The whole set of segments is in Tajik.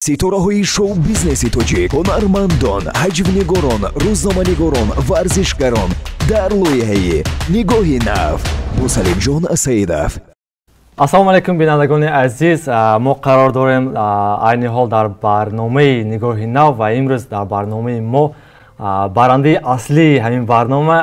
Ситораҳои шоу-бизнеси тоҷик, ҳунармандон, ҳаҷвнигорон, рӯзноманигорон, варзишгарон дар лоиҳаи «Нигоҳи нав» бо Салимҷон Саидов. Ассалому алайкум, бинандагони азиз. Мо қарор дорем айни ҳол дар барномаи «Нигоҳи нав» ва имрӯз дар барномаи мо барандаи аслии ҳамин барнома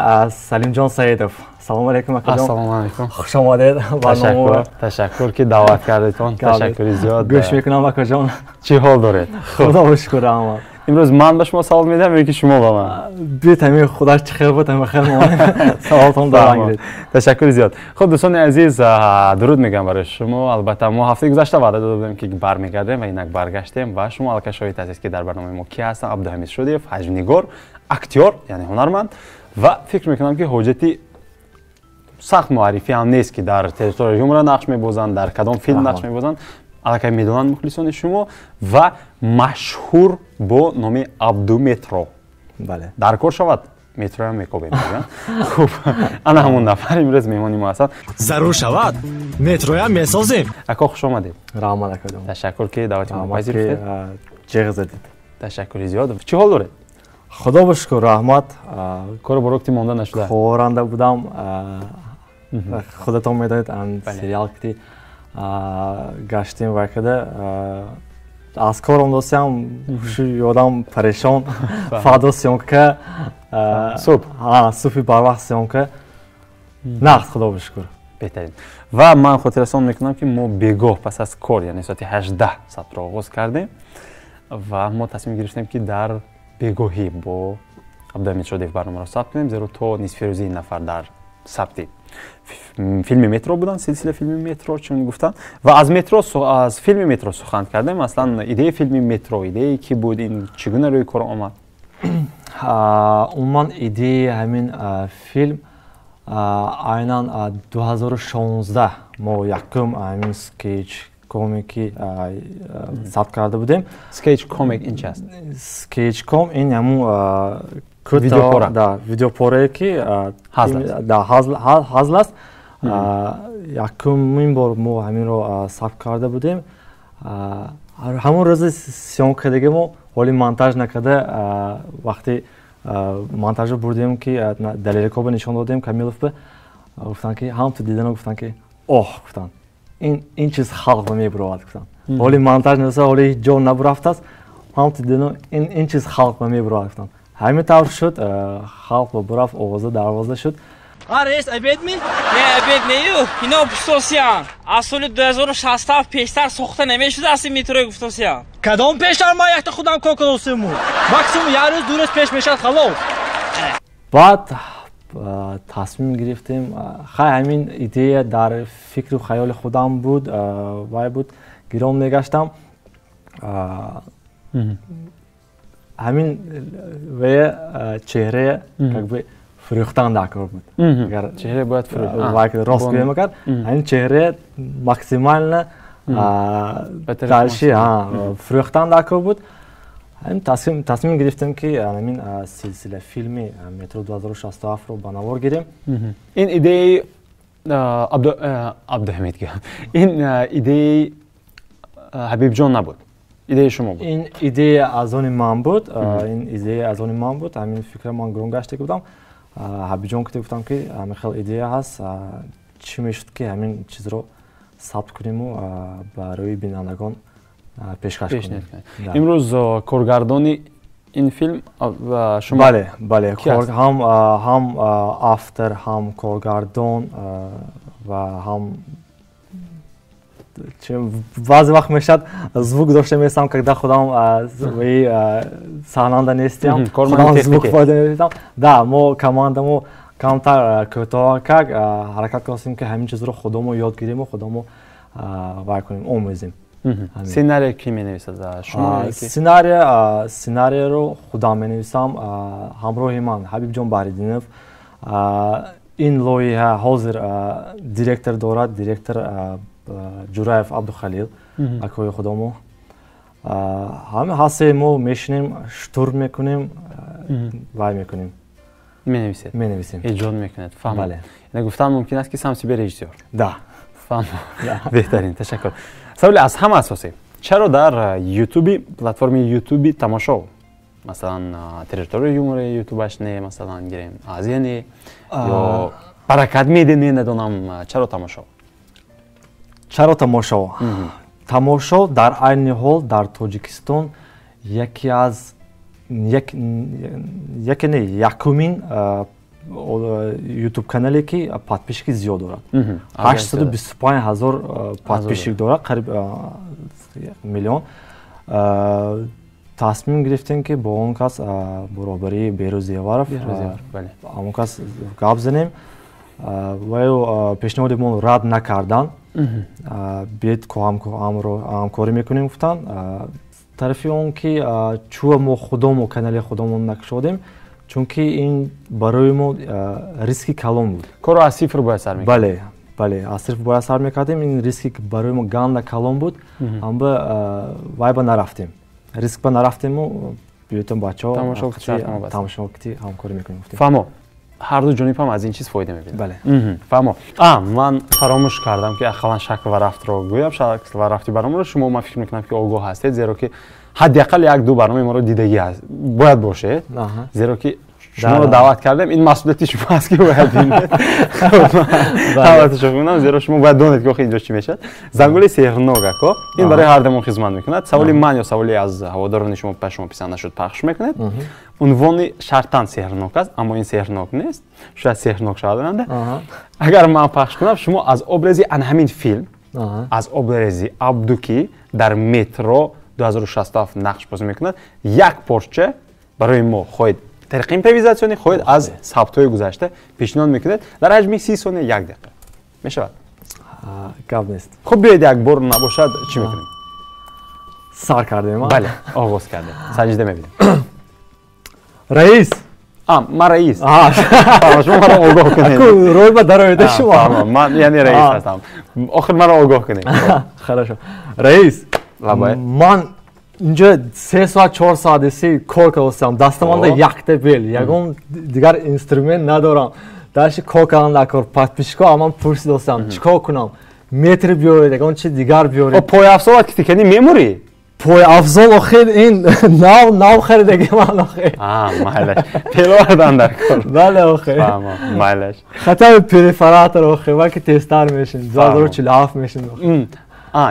Салимҷон Саидов. Салому алайкум, акаҷон. Ассалому алайкум. Хуш омадед барнома. Ташаккур, ки даъват кардедтон, ташаккури зиёд. Гӯш мекунам, акаҷон. Чӣ ҳол доред? Худо ба шукр, раҳмат. Имрӯз ман ба шумо савол медиҳам ё ки шумо ба ман? Бит, ҳамин худаш чӣ хел буд, ҳамин хел саволтон дарангиред. Ташаккури зиёд. Хуб, дӯстони азиз, дуруд мегӯям барои шумо. Албатта, мо ҳафтаи гузашта ваъда дода будем, ки бармегардем, ва инак баргаштем ва шумо аллакай шоҳид ҳастед, ки дар барномаи мо ки ҳастанд: Абдуҳамид Шодиев, ҳаҷвнигор, актёр, яъне ҳунарманд. Ва фикр мекунам, ки ҳоҷати сахт муаррифӣ ҳам нест, ки дар «Территория юмора» нақш мебозанд, дар кадом филм нақш мебозанд, аллакай медонанд мухлисони шумо, ва машҳур бо номи Абду Метро. Бале. Дар кор шавад, метроям мекобем. Хуб, ана ҳамон нафар имрӯз меҳмони мо ҳастанд. Зарур шавад, метроям месозем. Ако, хуш омадед. Раҳмат, акаҷон. Ташаккур, ки даъвати мо пазируфтед. Ҷеғ задед. Ташаккури зиёд. Чӣ ҳол доред? Худо ба шукр, раҳмат. Кору борокти монда нашуда? Хоранда будам. Худатон медонед, сериал ки гаштем вай када аз кор омдосиам, ёдам парешон. Фардо съёмка. Субҳ. Субҳи барвақт съёмка. Нағз, худо ба шукр. Беҳтарин. Ва ман хотиррасон мекунам, ки мо бегоҳ пас аз кор, яъне соати 18, сабтро оғоз кардем ва мо тасмим гирифтем, ки дар бегоҳӣ бо Абдуҳамид Шодиев барномаро сабт кунем, зеро то нисфирӯзи ин нафар дар сабти филми «Метро» буданд, силсила филми «Метро», чун гуфтанд. Ва аз «Метро», аз филми «Метро» сухан кардем. Аслан идеяи филми «Метро» идеяи кӣ буд, ин чӣ гуна рӯи кор омад? Умуман, идеяи ҳамин филм айнан 2016 мо якум ҳамин скетч комики сабт карда будем. Скетч комик ин чи аст? Скетч ком ин ҳамун видеопора. Да, видеопорае, ки ҳазл аст. Якумин бор мо ҳаминро сабт карда будем. Ҳамон рӯзи съёмкадаги мо ҳоли монтаж накарда, вақте монтажро бурдем, ки Далерикоба нишон додем, Камиловба, гуфтанд, ки ҳам ту дидано гуфтанд, ки оҳ, гуфтанд, ин чиз халқ ба мебуровад, гуфтанд. Ҳоли монтаж наса, ҳоли ҳеҷ ҷо набурафтааст. Ҳам ту дидано, ин чиз халқ ба мебуровад, гуфтанд. Ҳамин тавр шуд, халқ ба бурафт, овоза дарвоза шуд. Рейс, обед ми? Не, обед нею. Ино гуфтосиян. Аз соли 2067 пештар сохта намешудааст ин метрои, гуфтосиян. Кадом пештар? Ман якта худам кор кардосиму. Максимум як рӯз, 2 рӯз пеш мешавад, халос. Баъд тасмим гирифтем. Хай, ҳамин идея дар фикру хаёли худам буд, вай буд, гирон мегаштам. Ҳамин вая чеҳрая как бы фурӯхтан дар кор буд. Чеҳра бояд фурӯхт. Рост гӯем, агар ҳамин чеҳра максимально дальше фурӯхтан дар кор буд. Ҳамин тасмим гирифтем, ки ҳамин силсила филми «Метро 2067-ро ба навор гирем. Ин идеяи Абдуҳамид, ин идеяи Ҳабибҷон набуд, идеяи шумо буд? Ин идея аз они ман буд, ин идея аз они ман буд. Ҳамин фикра ман гурон гашта будам. Ҳабибҷон кута гуфтам, ки ҳамин хел идея ҳаст, чӣ мешуд, ки ҳамин чизро сабт куниму барои бинандагон пешкаш кунем. Имрӯз коргардони ин филм шумо? Бале, ҳам автор, ҳам коргардон ва ҳам баъзе вақт мешавад, звук дошта местам, когда худам саҳнанда нестиам, худам звук фоида мебинам. Да, мо командамо камтар кӯтоҳакак ҳаракат кардем, ки ҳамин чизро худамо ёд гирему худамо вай кунем, омӯзем. Сценария ки менависад, шумо? Сценарияро худам менависам, ҳамроҳи ман Ҳабибҷон Баҳриддинов. Ин лоиҳа ҳозир директор дорад, директор Ҷураев Абдухалил, акои худомо. Ҳама ҳастем, мо мешинем, штурм мекунем, вай мекунем. Менависед. Менависем. Эҷод мекунед. Фаҳмам. Бале. Яъне гуфтан мумкин аст, ки сам себе режиссёр. Да. Фаҳмам. Беҳтарин, ташаккур. Саволи аз ҳама асосӣ: Чаро дар Ютуби, платформи Ютуби тамошо, масалан, территорияи юмори Ютубаш не, масалан, гирем Азия не ё Баракат меде не, надонам, чаро тамошо? Чаро тамошо? Тамошо дар айни ҳол дар Тоҷикистон яке аз яке не, якумин ютуб канале ки подписчики зиёд дорад, 825 ҳазор подписчик дорад, қариб миллион. Тасмим гирифтем, ки бо он кас, бо роҳбарии Берӯз Зеваров, ҳамон кас гап занем. Ваю пешниҳоди мо рад накардан, биед, ҳамкорӣ мекунем, гуфтанд. Тарафи он ки чӯа мо худомо канали худомон накушодем, чунки ин барои мо риски калон буд. Корро аз сифр бояд сар мекардем. Бале, бале, аз сифр бояд сар мекардем. Ин риски барои мо ганда калон буд, амба вай ба нарафтем, риск ба нарафтему биётон, бачаҳо, тамошокити ҳамкорӣ мекунем. Фаҳмо, ҳарду ҷониб ҳам аз ин чиз фоида мебинад. Бале. Фаҳмо. Ман фаромӯш кардам, ки ақаллан шакл ва рафтро гӯям. Шакл ва рафти барномаро шумо, ман фикр мекунам, ки огоҳ ҳастед, зеро ки ҳадди ақал як ду барномаи моро дидагӣ ҳаст бояд бошед, зеро ки шуморо даъват кардем, ин масъулияти шумо аст, ки бояд бинед. Даъватшо зеро шумо бояд донед, ки охи инҷо чӣ мешавад. Зангули сеҳрнок, ако, ин барои ҳардамон хизмат мекунад. Саволи ман ё саволи аз ҳаводорони шумо ба шумо писанд нашуд, пахш мекунед. Унвони шартан сеҳрнок аст, аммо ин сеҳрнок нест, шояд сеҳрнок шавад оянда. Агар ман пахш кунам, шумо аз образи ана ҳамин филм, аз образи Абду, ки дар метро 2067 нақш бозӣ мекунад, як порча барои мо, хоҳед тариқи импровизатсионӣ, хоҳед аз сабтҳои гузашта, пешниҳод мекунед дар ҳаҷми 30 сония, як дақиқа мешавад? Гап нест. Хуб, биёед, як бор набошад, чӣ мекунем? Сар кардем. Бале, оғоз кардем, санҷида мебинем. Раис. Ман раис, шумо маро огоҳ кунед. Рӯй ба дароида шумо. Ман яъне раис ҳастам, охир маро огоҳ кунед. Хорошо. Раис, ман инҷо 3 соат, 4 соат еси кор кардастам, дастамонда якта бел, ягон дигар инструмент надорам. Дарши кор кардан дар кор. Подписчико аман пурсидостам, чӣ кор кунам, метр биёред, ягон чи дигар биёред. Пойафзолат ки тикани мемурӣ. Пойафзол охир ин нав нав харидаги ман охир. Майлаш, пеловардан дар кор. Бале, охир. Майлаш. Хотя перфоратор охир, ваки тезтар мешин, 2047 мешин.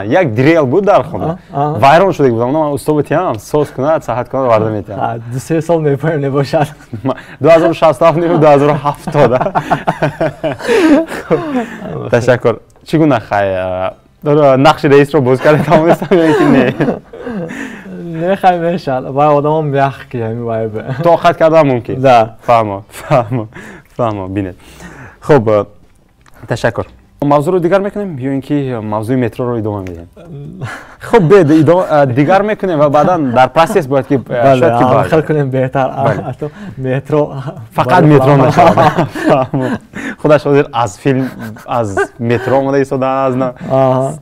Як дрел буд дар хона, вайрон шуда буд. Ман усто битиям, соз кунад, саҳат кунад, варда метиҳам. 2-3 сол мепоем, небошад. 2067 не, 2070. Ташаккур. Чӣ гуна, хай, нақши раисро боз карда тавонистам ё ин ки не? Не, хай, мешавад, вай одамон мягкий, ҳами вай. Тоқат кардан мумкин. Да. Фаҳмо, фаҳмо, фаҳмо. Бинед, хуб, ташаккур. Мавзӯъро дигар мекунем ё ин ки мавзӯи метроро идома медиҳем? Хуб, бед, дигар мекунем ва баъдан дар процесс бояд ки шояд ки хел кунем беҳтар, метро. Фақат метро нашавад. Худаш ҳозир аз филм, аз метро омода истода, аз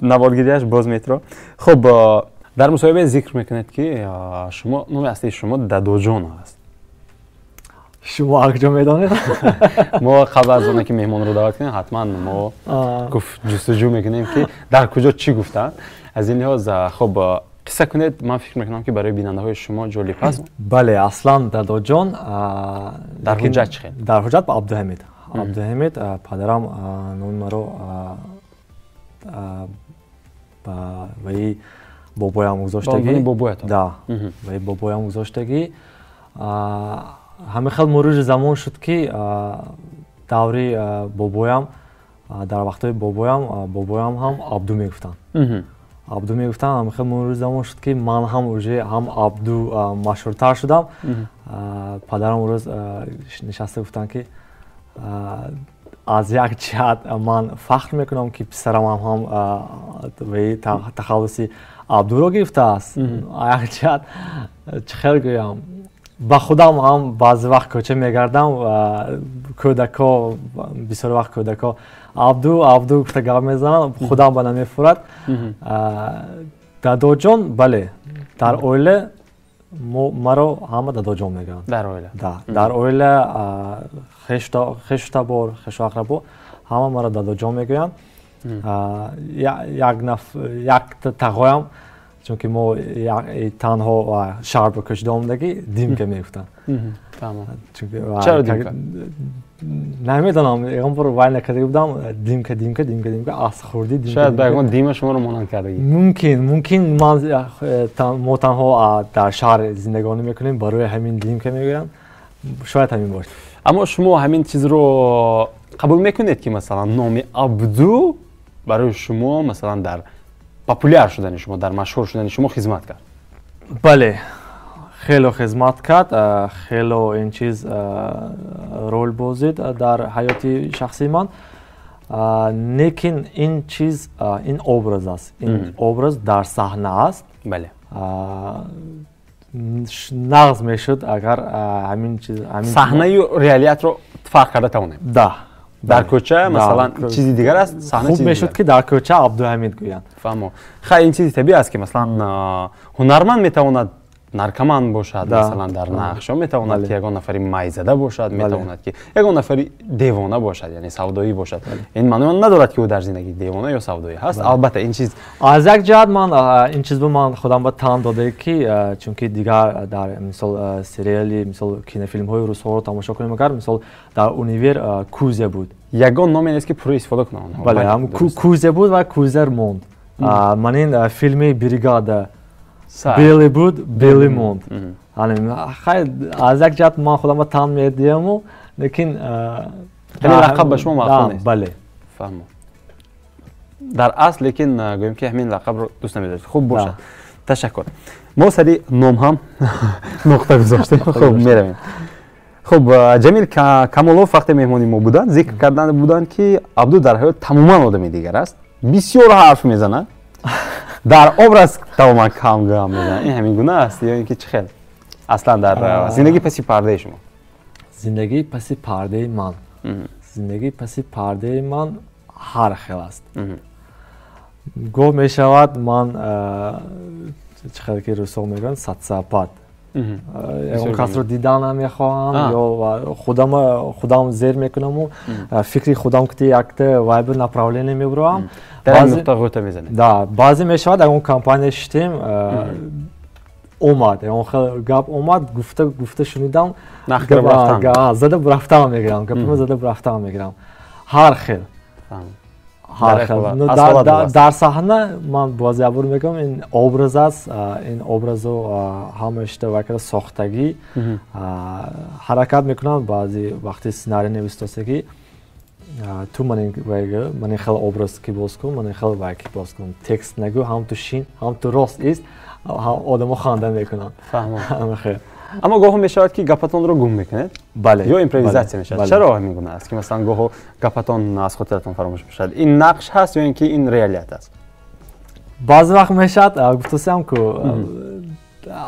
наворгириаш, боз метро. Хуб, дар мусоҳиба зикр мекунед, ки шумо, номи аслии шумо Дадоҷон аст. Шумо аз куҷо медонед? Мо қабл аз оне ки меҳмонро даъват кунем, ҳатман мо гуфт ҷустуҷӯ мекунем, ки дар куҷо чӣ гуфтанд. Аз ин лиҳоз, хуб, қисса кунед, ман фикр мекунам, ки барои бинандаҳои шумо ҷолиб аст. Бале, аслан Дадоҷон. Дар ҳуҷҷат чӣ хел? Дар ҳуҷҷат Абдуҳамид. Абдуҳамид. Падарам номи маро ба ваи бобоям гузоштагӣ. Бобоятон? Да, ваи бобоям гузоштагӣ. Ҳамин хел мурури замон шуд, ки даври бобоям, дар вақтҳои бобоям, бобоям ҳам Абду мегуфтанд, Абду мегуфтанд. Ҳамин хел мурури замон шуд, ки ман ҳам уже ҳам Абду машҳуртар шудам. Падарам рӯз нишаста гуфтанд, ки аз як ҷиҳат ман фахр мекунам, ки писарамам ҳам ваи тахаллуси Абдуро гирифтааст. Як ҷиҳат, чӣ хел гӯям, ба худам ҳам баъзе вақт кӯча мегардам, кӯдако, бисёр вақт кӯдако Абду, Абду гуфта гап мезананд, худам ба намефурад. Дадоҷон, бале, дар оила маро ҳама Дадоҷон мегӯянд. Дар оила? Да, дар оила, хешу табор, хешу ақрабо ҳама маро Дадоҷон мегӯянд. Як тағоям Чунки мо танҳо шаҳр ба кӯчида омадагӣ, Димка мегуфтанд. Чаро Димка? Намедонам, ягон бор вай накарда будам. Димка, Димка, Димка, Димка, аз хурдӣ Димка. Шояд ба ягон Дима шуморо монанд кардагӣ. Мумкин, мо танҳо дар шаҳр зиндагонӣ мекунем, барои ҳамин Димка мегӯянд. Шояд ҳамин бошад. Аммо шумо ҳамин чизро қабул мекунед, ки масалан номи Абду барои шумо, масалан, дар популяр шудани шумо, дар машҳур шудани шумо хизмат кард? Бале, хело хизмат кард, хело ин чиз рол бозид дар ҳаёти шахсии ман. Лекин ин чиз, ин образ аст, ин образ дар саҳна аст. Бале. Нағз мешуд, агар ҳамин чиз саҳнаю реалиятро фарқ карда тавонем. Да. Дар кӯча, масалан, чизи дигар аст, саҳна хуб мешуд, ки дар кӯча Абдуҳамид гӯянд. Фаҳмо. Хай, ин чизи табиӣ аст, ки масалан ҳунарманд метавонад наркоман бошад, масалан, дар нақшҳо метавонад, ки ягон нафари майзада бошад, метавонад, ки ягон нафари девона бошад, яъне савдоӣ бошад. Ин маъно надорад, ки ӯ дар зиндагӣ девона ё савдоӣ ҳаст. Албатта, ин чиз аз як ҷиҳат ман ин чизро ман худам ба тан дода, ки чунки дигар дар мисол сериали, мисол кинофилмҳои русҳоро тамошо кунем, агар мисол дар Универ Кузя буд. Ягон номе нест, ки пурра истифода кунад онҳо. Бале, ҳам Кузя буд ва Кузяр монд. Ман ин филми Бригада Бели буд, Бели монд. Хай, аз як ҷиҳат ман худамро тан медиҳаму, лекин ҳамин лақаб ба шумо маъқул нест. Бале. Фаҳмо. Дар асл, лекин гӯем, ки ҳамин лақабро дӯст намедоред. Хуб бошад. Ташаккур. Мо сари ном ҳам нуқта гузоштем. Хуб, меравем. Хуб, Ҷамил Камолов вақте меҳмони мо буданд, зикр кардан буданд, ки Абду дар ҳаёт тамоман одами дигар аст, бисёр ҳарф мезанад, дар образ тамоман кам гап мезанад. Ин ҳамин гуна аст ё ин ки чӣ хел? Аслан дар зиндагии паси пардаи шумо? Зиндагии паси пардаи ман. Зиндагии паси пардаи ман ҳар хел аст. Гоҳ мешавад, ман чӣ хел ки русҳо мегӯянд, социопат. Ягон касро дидан намехоҳам ё худам зер мекунаму фикри худам ки якта вайб направление мебурам. Дар нуқта ғӯта мезанед. Да, баъзе мешавад, ягон компания шитем, омад, ягон хел гап омад, гуфта гуфта шунидам, зада бурафтам мегирам, гапама зада бурафтам мегирам. Ҳар хел. Ҳар хел. Дар саҳна ман боз як бор мегӯям, ин образ аст, ин образу ҳамаашта вай карда сохтагӣ ҳаракат мекунам. Баъзе вақти сценарий навистосагӣ, ту ман ин хел образ ки боз кун, ман ин хел вай ки боз кун, текст нагӯ, ҳам ту шин, ҳам ту рост ист, одамо ханда мекунанд. Аммо гоҳо мешавад, ки гапатонро гум мекунед. Бале. Ё импровизатсия мешавад. Чаро ҳамин гуна аст, ки масалан гоҳо гапатон аз хотиратон фаромӯш мешавад? Ин нақш ҳаст ё ин ки ин реалият аст? Баъзе вақт мешавад, гуфтасиам ку,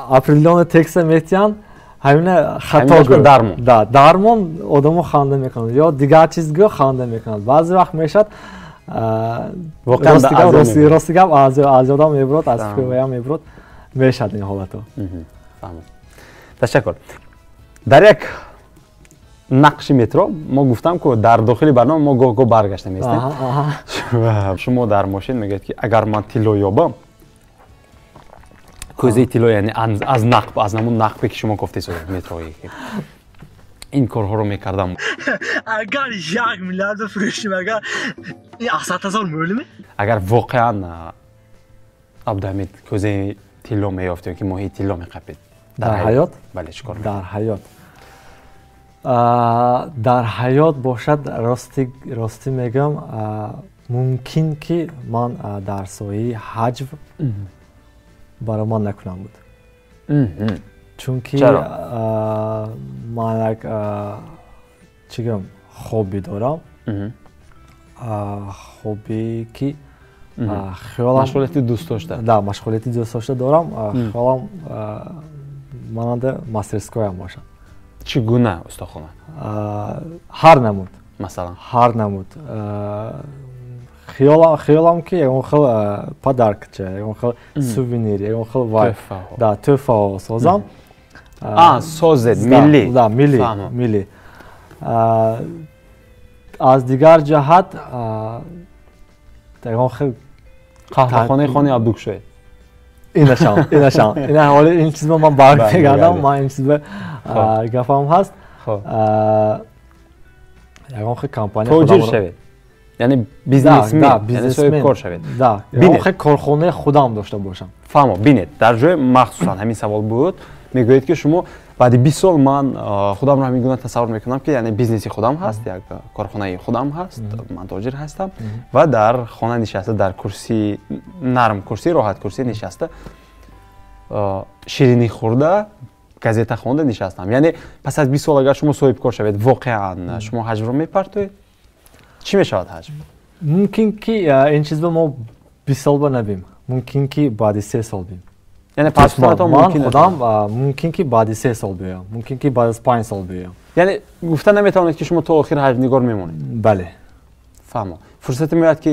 определённый текста метиҳанд, ҳамина хато гӯ. Дармон. Да, дармон, одамо ханда мекунанд ё дигар чиз гӯ, ханда мекунанд. Баъзе вақт мешавад, рости гап аз ёдам мебурад, аз фикрваям мебурад, мешавад ин ҳолато. Ташаккур. Дар як нақши метро мо гуфтам, ку дар дохили барнома мо гоҳ-гоҳ баргашта меистем. Шумо дар мошин мегӯед, ки агар ман тилло ёбам, кӯзаи тилло, яъне аз нақб, аз ҳамун нақбе, ки шумо гуфтед, метрои, ин корҳоро мекардам. Агар 1 миллиард фурӯшим, агар ин 700 000 мӯлиме? Агар воқеан Абдуҳамид кӯзаи тилло меёфт ё ки моҳии тилло меқапид, Дар ҳаёт? Бале, чӣ кор? Дар ҳаёт, дар ҳаёт бошад, ростӣ мегӯям, мумкин ки ман дар соҳаи ҳаҷв баромад накунам буд, чунки ман як чӣ гӯям, хобби дорам, хобби ки хиёлам, машғулияти дӯстдошта. Да, машғулияти дӯстдошта дорам. Хиёлам монанди мастерскоям бошад. Чӣ гуна устохона? Ҳар намуд. Масалан? Ҳар намуд. Хиёлам ки ягон хел подаркча, ягон хел сувенир, ягон хел вай, да, тӯҳфаҳо созам. Созед миллӣ. Да, миллӣ, миллӣ. Аз дигар ҷаҳат ягон хел қаҳвахонаи хони Абдукушоед. Инашам ина ҳоли ин чиз ман бармегардам, ман ин чиз гапам ҳаст. Ягон хел компания тоҷир шавед, яъне бизнесмен, яъне соҳибкор шавед. Да, ягон хел корхонаи худам дошта бошам. Фаҳмо, бинед, дар ҷои махсусан ҳамин савол буд, мегӯед ки шумо баъди 20 сол ман худамро ҳамин гуна тасаввур мекунам, ки яъне бизнеси худам ҳаст, як корхонаи худам ҳаст, ман тоҷир ҳастам ва дар хона нишаста, дар курсии нарм, курсии роҳат, курсӣ нишаста, ширинӣ хӯрда, газета хонда нишастам. Яъне пас аз 20 сол агар шумо соҳибкор шавед, воқеан шумо ҳаҷвро мепартоед? Чӣ мешавад ҳаҷв? Мумкин ки ин чизро мо 20 сол ба набим, мумкин ки баъди 3 сол бим. Яъне пасфаратон мумкин худам мумкин ки баъди 3 сол биёям, мумкин ки баъд аз 5 сол биёям. Яъне гуфта наметавонед ки шумо то охир ҳаҷвнигор мемонед? Бале. Фаҳмо, фурсате меояд ки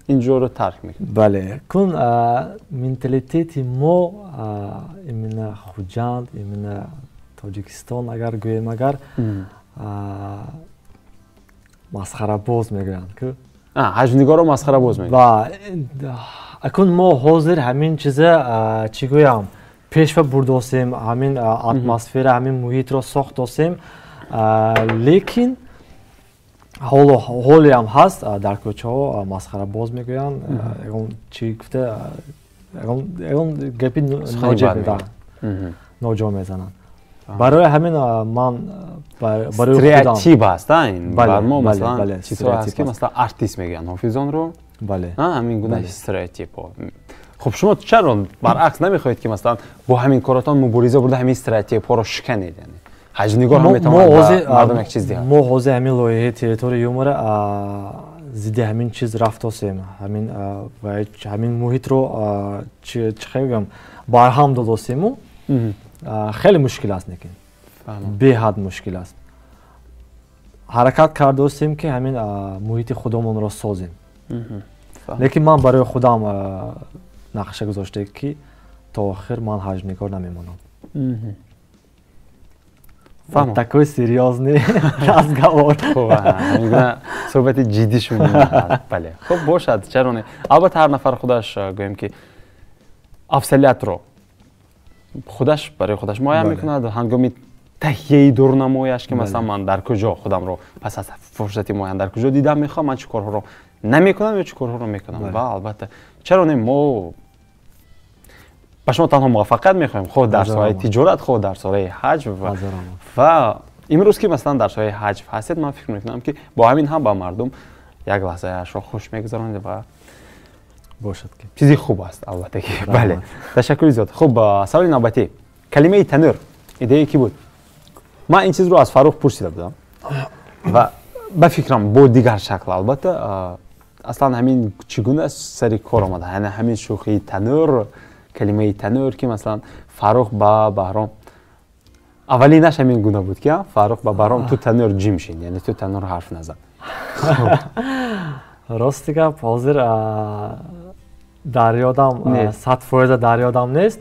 ин ҷоро тарк мекунед. Бале, кун менталитети мо именно Хуҷанд, именно Тоҷикистон агар гӯем, агар масхарабоз мегӯянд ку. Ҳаҷвнигорро масхарабоз мегӯянд. Акун мо ҳозир ҳамин чиза чӣ гӯям пешва бурдосем, ҳамин атмосфера, ҳамин муҳитро сохтосем, лекин ҳолеам ҳаст дар кӯчаҳо масхарабоз мегӯянд, ягон чӣ гуфта, ягон гапи ноҷо мезананд. Барои ҳамин ман барои худам стереотип аст, ин бар мо масалан чизҳое ҳаст ки масалан артист мегӯянд ҳофизонро. Бале. Ҳамин гуна стереотипҳо. Хуб, шумо чаро баръакс намехоҳед ки масалан бо ҳамин коротон мубориза бурда ҳамин стереотипҳоро шиканед? Яъне ҳаҷвнигор ҳам метавонад ба мардум як чиз диҳад. Мо ҳозир ҳамин лоиҳаи территорияи юмора зидди ҳамин чиз рафтосем, ҳамин муҳитро чӣ гӯям барҳам додосему. Хеле мушкил аст, лекин беҳад мушкил аст. Ҳаракат кардосем ки ҳамин муҳити худамонро созем. Лекин ман барои худам нақша гузошта ки то охир ман ҳаҷвнигор намемонам. Такой серьёзный разговор. Суҳбати ҷиддӣ шуд. Бале, хуб бошад, чаро не. Албатта ҳар нафар худаш гӯем ки афзалиятро худаш барои худаш муайян мекунад ҳангоми таҳияи дурнамояш, ки масалан ман дар куҷо худамро пас аз фурсати муайян дар куҷо дидам мехоҳам, ман чӣ корҳоро намекунам ё чӣ корҳоро мекунам. Ва албатта чаро не, мо ба шумо танҳо муваффақият мехоҳем, хоҳ дар соҳаи тиҷорат, хоҳ дар соҳаи ҳаҷв. Ва имрӯз ки масалан дар соҳаи ҳаҷв ҳастед, ман фикр мекунам ки бо ҳамин ҳам ба мардум як лаҳзаашро хуш мегузаронед ва бошад ки чизи хуб аст албатта ки. Бале, ташаккури зиёд. Хуб, саволи навбатӣ. Калимаи танӯр идеяи кӣ буд? Ман ин чизро аз Фаррух пурсида будам ва ба фикрам бо дигар шакл албатта. Аслан ҳамин чӣ гуна сари кор омада, яъне ҳамин шӯхии танӯр, калимаи танӯр ки масалан Фаррух ба Баҳром аввалинаш ҳамин гуна буд ки Фаррух ба Баҳром ту танӯр ҷим шин, яъне ту танӯр ҳарф назан. Рости гап ҳозир дар ёдам 100% дар ёдам нест.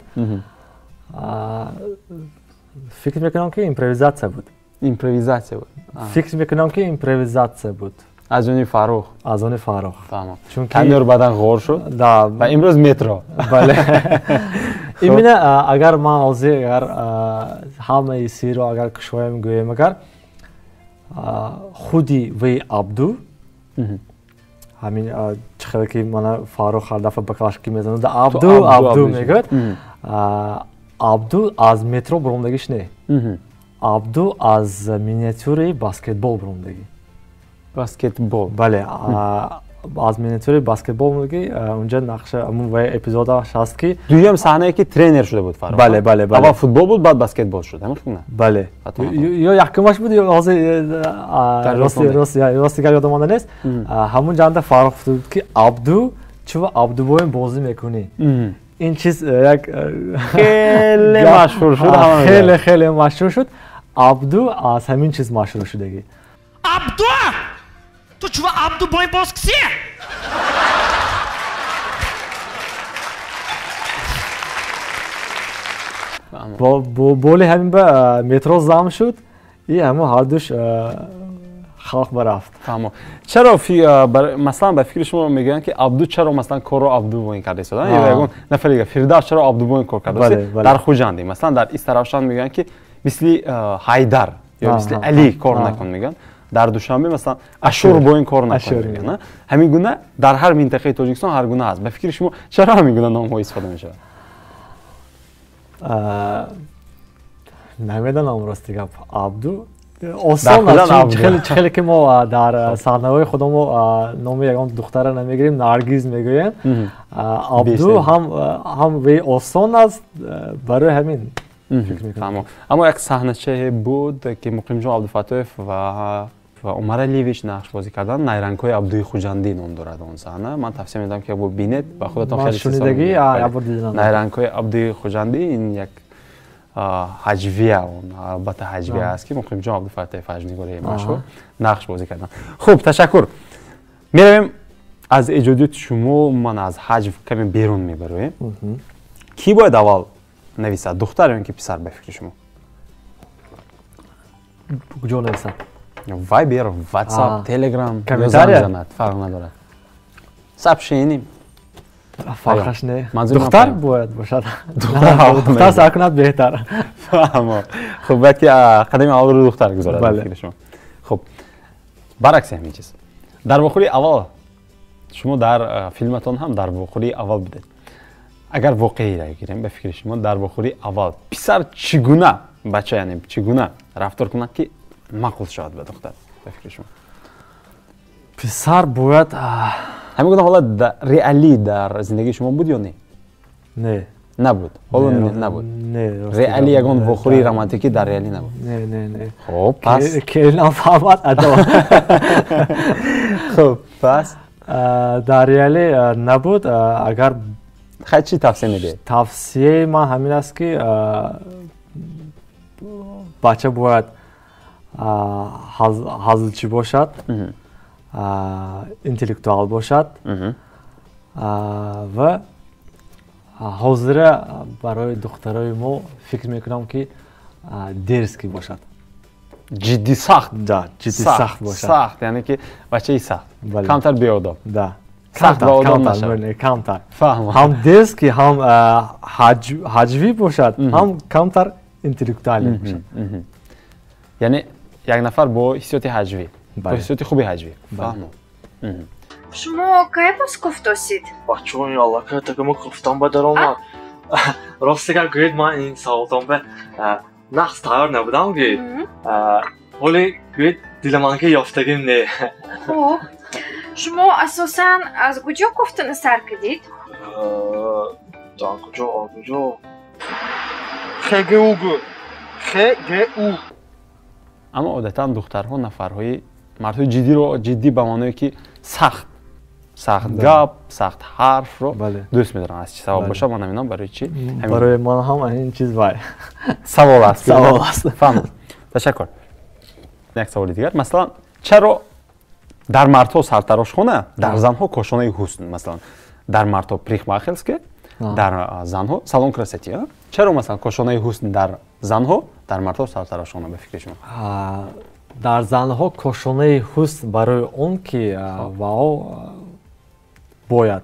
Фикр мекунам ки импровизатсия буд. Импровизатсия буд. Фикр мекунам ки импровизатсия буд. Аз они Фаррух. Аз они Фаррух. Фаҳмам. Чунки танӯр баъдан ғор шуд. Да. Ва имрӯз метро. Бале. Именно агар ман ҳозир агар ҳамаи сирро агар кушоям гӯем, агар худи вей Абду ҳамин чӣ хеле ки мана Фаррух ҳар дафъа ба калашки мезанад, Абду Абду мегӯяд, Абду аз метро буромдагиш не, Абду аз миниатюраи баскетбол буромдагӣ. Баскетбол. Бале, аз миниатюраи баскетбол буромдагӣ. Унҷа нақша ҳамун вай эпизодаш ҳаст ки дуюм саҳнае ки тренер шуда буд Фаррух. Бале, бале, бале. Аввал футбол буд, баъд баскетбол шуд, ҳамин хел не? Бале. Ё якумаш буд, ё ҳозир рости гап ёдам омада нест. Ҳамун ҷанда Фаррух гуфта буд ки Абду чӯ Абдубоем бозӣ мекунӣ. Ин чиз як хеле машҳур шуд, хеле хеле машҳур шуд. Абду аз ҳамин чиз машҳур шудагӣ. Абду! Ту чӯ Абдубой боз киси? Боли ҳамин ба метро зам шуд, и ҳамун ҳардуш халқ барафт. Фаҳмо. Чаро масалан ба фикри шумо мегӯянд, ки Абду чаро масалан корро Абду бо ин карда истода? Ё ягон нафари дигар Фирдавс чаро Абду бо ин кор карда? Дар Хуҷандӣ масалан дар Истаравшан мегӯянд, ки мисли Ҳайдар ё мисли Али кор накун мегӯянд. Дар Душанбе масалан Ашур бо ин кор накун мегӯянд. Ҳамин гуна дар ҳар минтақаи Тоҷикистон ҳар гуна аст. Ба фикри шумо чаро ҳамин гуна номҳо истифода мешавад? Намедонам, рости гап. Абду осон аст, хеле ки мо дар саҳнаҳои худомо номи ягон духтара намегирем, Наргиз мегӯем. Абду ҳам вей осон аст, барои ҳамин фикр мекунам. Аммо як саҳначае буд, ки Муқимҷон Абдуфаттоев ва Умар Алиевич нақш бозӣ карданд. Найрангҳои Абдуи Хуҷандӣ ном дорад он саҳна. Ман тавсия медиҳам, ки якбор бинед ва худатон хеле шунидагӣ, якбор дидам. Найрангҳои Абдуи Хуҷандӣ ин як ҳаҷвия, он албатта ҳаҷвия аст, ки Муқимҷон Абдуфаттоев ҳаҷвнигори машҳур нақш бозӣ карданд. Хуб, ташаккур. Меравем аз эҷодиёти шумо, ман аз ҳаҷв каме берун мебароем. Кӣ бояд аввал нависад, духтар ё ин ки писар, ба фикри шумо? Куҷо нависад? Вайбер, Ватсап, Телеграм, занг занад, фарқ надорад. Сообщение. Фарқаш не. Духтар бояд бошад. Духтар сар кунад беҳтар. Фаҳмо. Хуб, бояд ки қадами аввалро духтар гузорад, ба фикри шумо. Хуб, баръакси ҳамин чиз. Дар вохӯрии аввал шумо дар филматон ҳам дар вохӯрии аввал будед. Агар воқеиро гирем, ба фикри шумо дар вохӯрии аввал писар чӣ гуна бача, яъне чӣ гуна рафтор кунад, ки маъқул шавад ба духтар, ба фикри шумо? Писар бояд ҳамин гуна ҳолат реалӣ дар зиндагии шумо буд ё не? Не. Набуд. Ҳоло набуд. Не. Реалӣ ягон вохӯрии романтикӣ дар реалӣ набуд. Не, не, не. Хуб, пас келинам фаҳмад адо. Хуб, пас дар реалӣ набуд. Агар хай чӣ тавсия медиҳед? Тавсияи ман ҳамин аст, ки бача бояд ҳазлчӣ бошад, интеллектуал бошад ва ҳозира барои духтарои мо фикр мекунам, ки дерзкий бошад. Ҷиддӣ, сахт. Да, ҷиддӣ, сахт бошад. Сахт, яъне ки бачаи сахт. Камтар беодоб. Да. Сахт ба одоб нашавад. Камтар. Фаҳмо. Ҳам дерзкий, ҳам ҳаҷвӣ бошад, ҳам камтар интеллектуалӣ бошад. Яъне як нафар бо ҳиссиёти ҳаҷвӣ, бо ҳиссиёти хуби ҳаҷвӣ. Фаҳмо. Шумо кай боз кофтосид? Бачаҳои аллакай такама кофтам ба даромад. Рости гап гӯед, ман ин саволтон ба нақс тайёр набудам, гӯед. Ҳоле гӯед, диламанка ёфтагим не. Хуб, шумо асосан аз куҷо кофтана сар кардид? Дар куҷо, куҷо? ХГУ гӯ. ХГУ. Аммо одатан духтарҳо нафарҳои мардҳои ҷиддиро, ҷиддӣ ба маъное ки сахт, сахт гап, сахт ҳарфро дӯст медоранд. Аз чӣ сабаб бошад, ман намедонам барои чӣ. Барои ман ҳам ин чиз вай савол аст. Савол аст. Фаҳмам. Ташаккур. Як саволи дигар. Масалан, чаро дар мардҳо сартарошхона, дар занҳо кошонаи ҳусн? Масалан, дар мардҳо парикмахерская, дар занҳо салон красоты. Чаро масалан кошонаи ҳусн дар занҳо, дар мардҳо сартарошхона, ба фикри шумо? Дар занҳо кошонаи ҳусн барои он ки вао бояд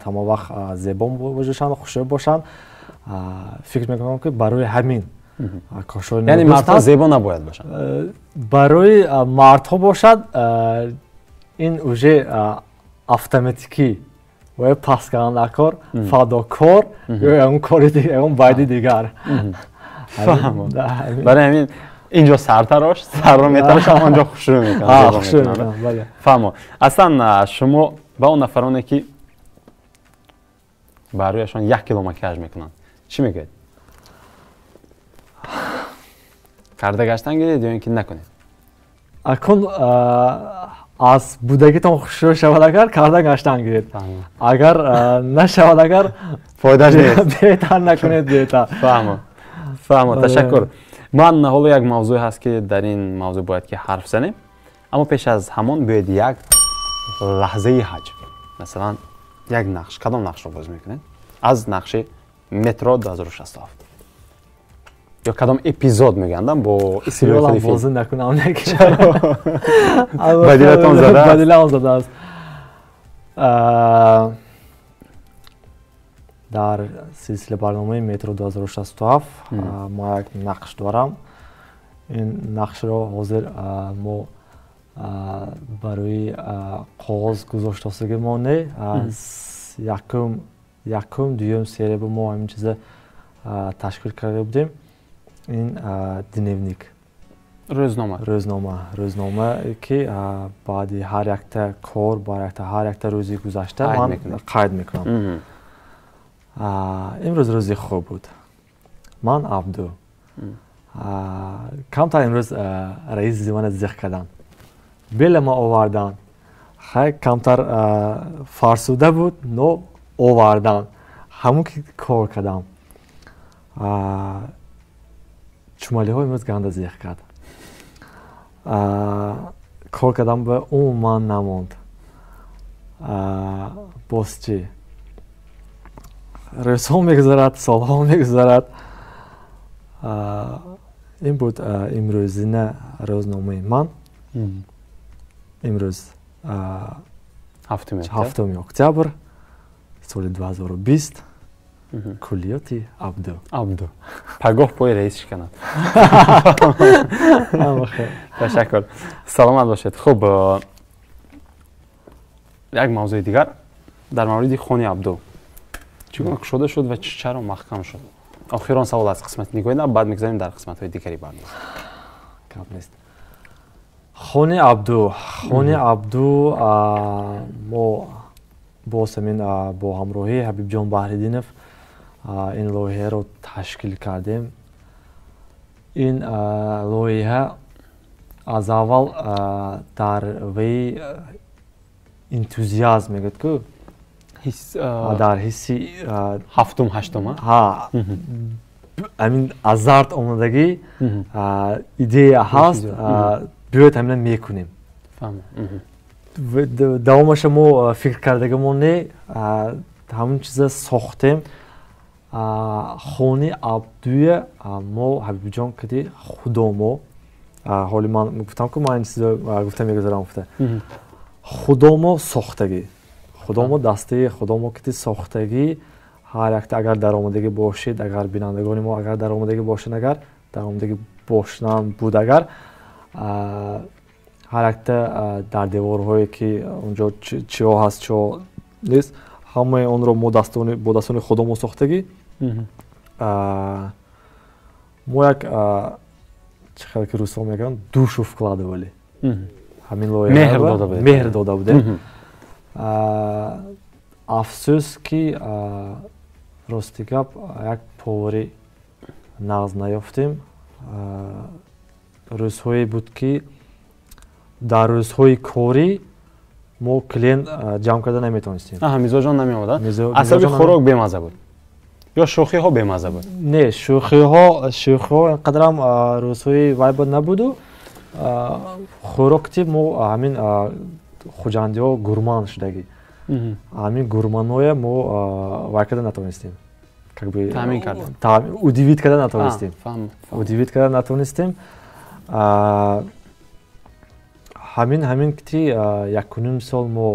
ҳама вақт зебо бошанд, хушрӯ бошанд. Фикр мекунам, ки барои ҳамин яъне мардҳо зебо набояд бошанд? Барои мардҳо бошад, ин уже автоматикӣ ва пасткунандакор, фадокор ё ягон кори ягон байди дигар. Фаҳмам. Барои ҳамин инҷо сартарош, сарро метарошам, онҷо хушрӯ мекунад. Хушрӯ мекунад, бале. Фаҳмо. Аслан шумо ба он нафароне, ки ба рӯяшон 1 кило макияж мекунанд, чӣ мегӯед? Карда гаштан гиред ё ин ки накунед? Акун аз будагитон хушрӯ шавад, агар карда гаштан гиред. Агар нашавад, агар фоидаш нест, беҳтар накунед, беҳтар. Фаҳмо. Фаҳмо, ташаккур. Ман ҳоло як мавзӯе ҳаст, ки дар ин мавзӯъ бояд ки ҳарф занем. Аммо пеш аз ҳамон биёед як лаҳзаи ҳаҷв. Масалан, як нақш, кадом нақшро бозӣ мекунед? Аз нақши метро 2067. Ё кадом эпизод мегӯянд бо истилоҳи худи филм? Бозӣ накунам. Ба дилатон задааст? Ба дилам задааст. Дар силсила барномаи Метро 2067 мо як нақш дорам. Ин нақшро ҳозир мо барои қоғоз гузоштасиги мо не, якум, дуюм серия мо ҳамин чиза ташкил карда будем. Ин дневник. Рӯзнома. Рӯзнома ки баъди ҳар якта кор, ҳар якта рӯзи гузашта ман қайд мекунам. Имрӯз рӯзи хуб буд. Ман Абду. Камтар имрӯз раиси мана зиқ карданд. Бела ма оварданд. Хай камтар фарсуда буд, но оварданд. Ҳамон ки кор кардам. Чумалиҳо имрӯз ганда зиқ кард. Кор кардам ба умуман намонд. Боз чӣ? Рӯзҳо мегузарад, солҳо мегузарад. Ин буд имрӯзина рӯзномаи ман. Имрӯз 7 октябр соли 2020. Куллиёти Абду. Абду. Пагоҳ пои раис шиканад. Ташаккур. Саломат бошед. Хуб, як мавзӯи дигар дар мавриди хони Абду. Чӣ гуна кушода шуд ва чаро маҳкам шуд? Охирон савол аз қисмати нигоҳи нав, баъд мегузарем дар қисматҳои дигари барнома. Гап нест. Хони Абду. Хони Абду мо боз ҳамин бо ҳамроҳии Ҳабибҷон Баҳриддинов ин лоиҳаро ташкил кардем. Ин лоиҳа аз аввал дар ваи энтузиазм мегӯяд ку дар ҳисси ҳафтум ҳаштум ҳа ҳамин азарт омадагӣ идея ҳаст, биёед ҳамина мекунем. Давомаша мо фикр кардагимон не, ҳамин чиза сохтем. Хони Абдуя мо Ҳабибҷон кади худомо, ҳоли ман гуфтам ку ман ин чизо гуфта мегузарам гуфта. Худомо сохтагӣ. Худомо дастаи худомо кати сохтагӣ. Ҳар якта агар даромадагӣ бошед, агар бинандагони мо агар даромадагӣ бошанд, агар даромадагӣ бошанд буд, агар ҳар якта дар деворҳое ки онҷо чиҳо ҳаст, чиҳо нест, ҳамаи онро мо бо дастони худомо сохтагӣ. Мо як чӣ хел ки русҳо мегӯянд, душу вкладывали. Ҳамин лоиҳа меҳр дода будем. Афсӯс ки рости гап як повари нағз наёфтем. Рӯзҳое буд ки дар рӯзҳои корӣ мо клиент ҷамъ карда наметавонистем. Мизоҷон намеомад. Асаби хӯрок бемазза буд ё шӯхиҳо бемазза буд? Не, шӯхиҳо ин қадарам рӯзҳои вай буд набуду. Хӯрокти мо ҳамин хуҷандиҳо гурман шудагӣ. Ҳамин гурманҳоя мо вай карда натавонистем. Таъмин карда. Удивить карда натавонистем. Удивить карда натавонистем. Ҳамин ки якуним сол мо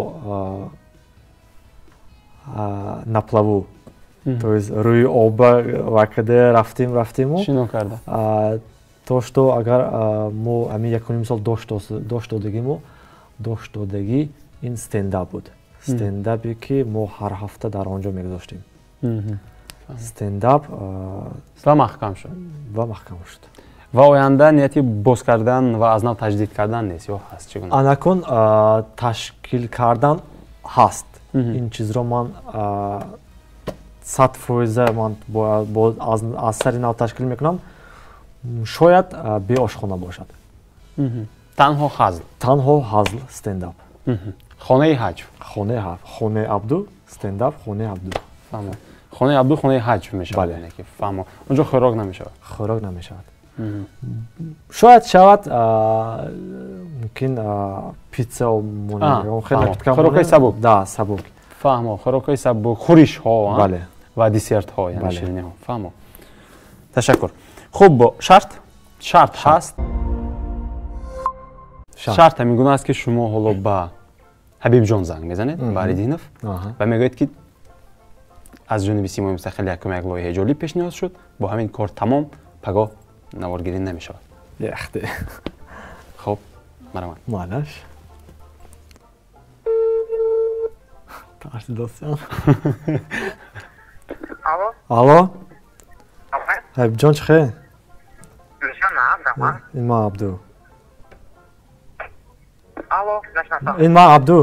на плаву, то есть рӯи оба вай карда рафтему. Шино карда. То что агар мо ҳамин якуним сол дошт додагимо, дошт додагӣ ин стендап буд. Стендапе ки мо ҳар ҳафта дар он ҷо мегузоштем. Стендап ва маҳкам шуд. Ва маҳкам шуд. Ва оянда нияти боз кардан ва аз нав таҷдид кардан нест ё ҳаст? Чӣ гуна? Анакун ташкил кардан ҳаст. Ин чизро ман 100% ман аз сари нав ташкил мекунам. Шояд беошхона бошад. Танҳо ҳазл. Танҳо ҳазл стендап. Хонаи ҳаҷв. Хонаи ҳаҷв. Хонаи Абду стендап, хонаи Абду. Фаҳмо. Хонаи Абду хонаи ҳаҷв мешавад. Бале. Фаҳмо. Онҷо хӯрок намешавад. Хӯрок намешавад. Шояд шавад, мумкин питса хӯрокҳои сабук. Да, сабук. Фаҳмо. Хӯрокҳои сабук, хӯришҳо бале ва десертҳо, яъне шириниҳо. Фаҳмо. Ташаккур. Хуб, шарт ҳаст. Шарт ҳамин гуна аст, ки шумо ҳоло ба Ҳабибҷон занг мезанед, ба Аридинов, ва мегӯед, ки аз ҷониби Симои Мустақил якум як лоиҳаи ҷолиб пешниҳод шуд, бо ҳамин кор тамом, пагоҳ наворгирӣ намешавад. Яхте. Хуб, марамад. Малаш. Тарсидосиям. Алло. Алло. Ҳабибҷон, чӣ хел? Ин ман Абду. Алло, нашнасам. Ин ман Абду.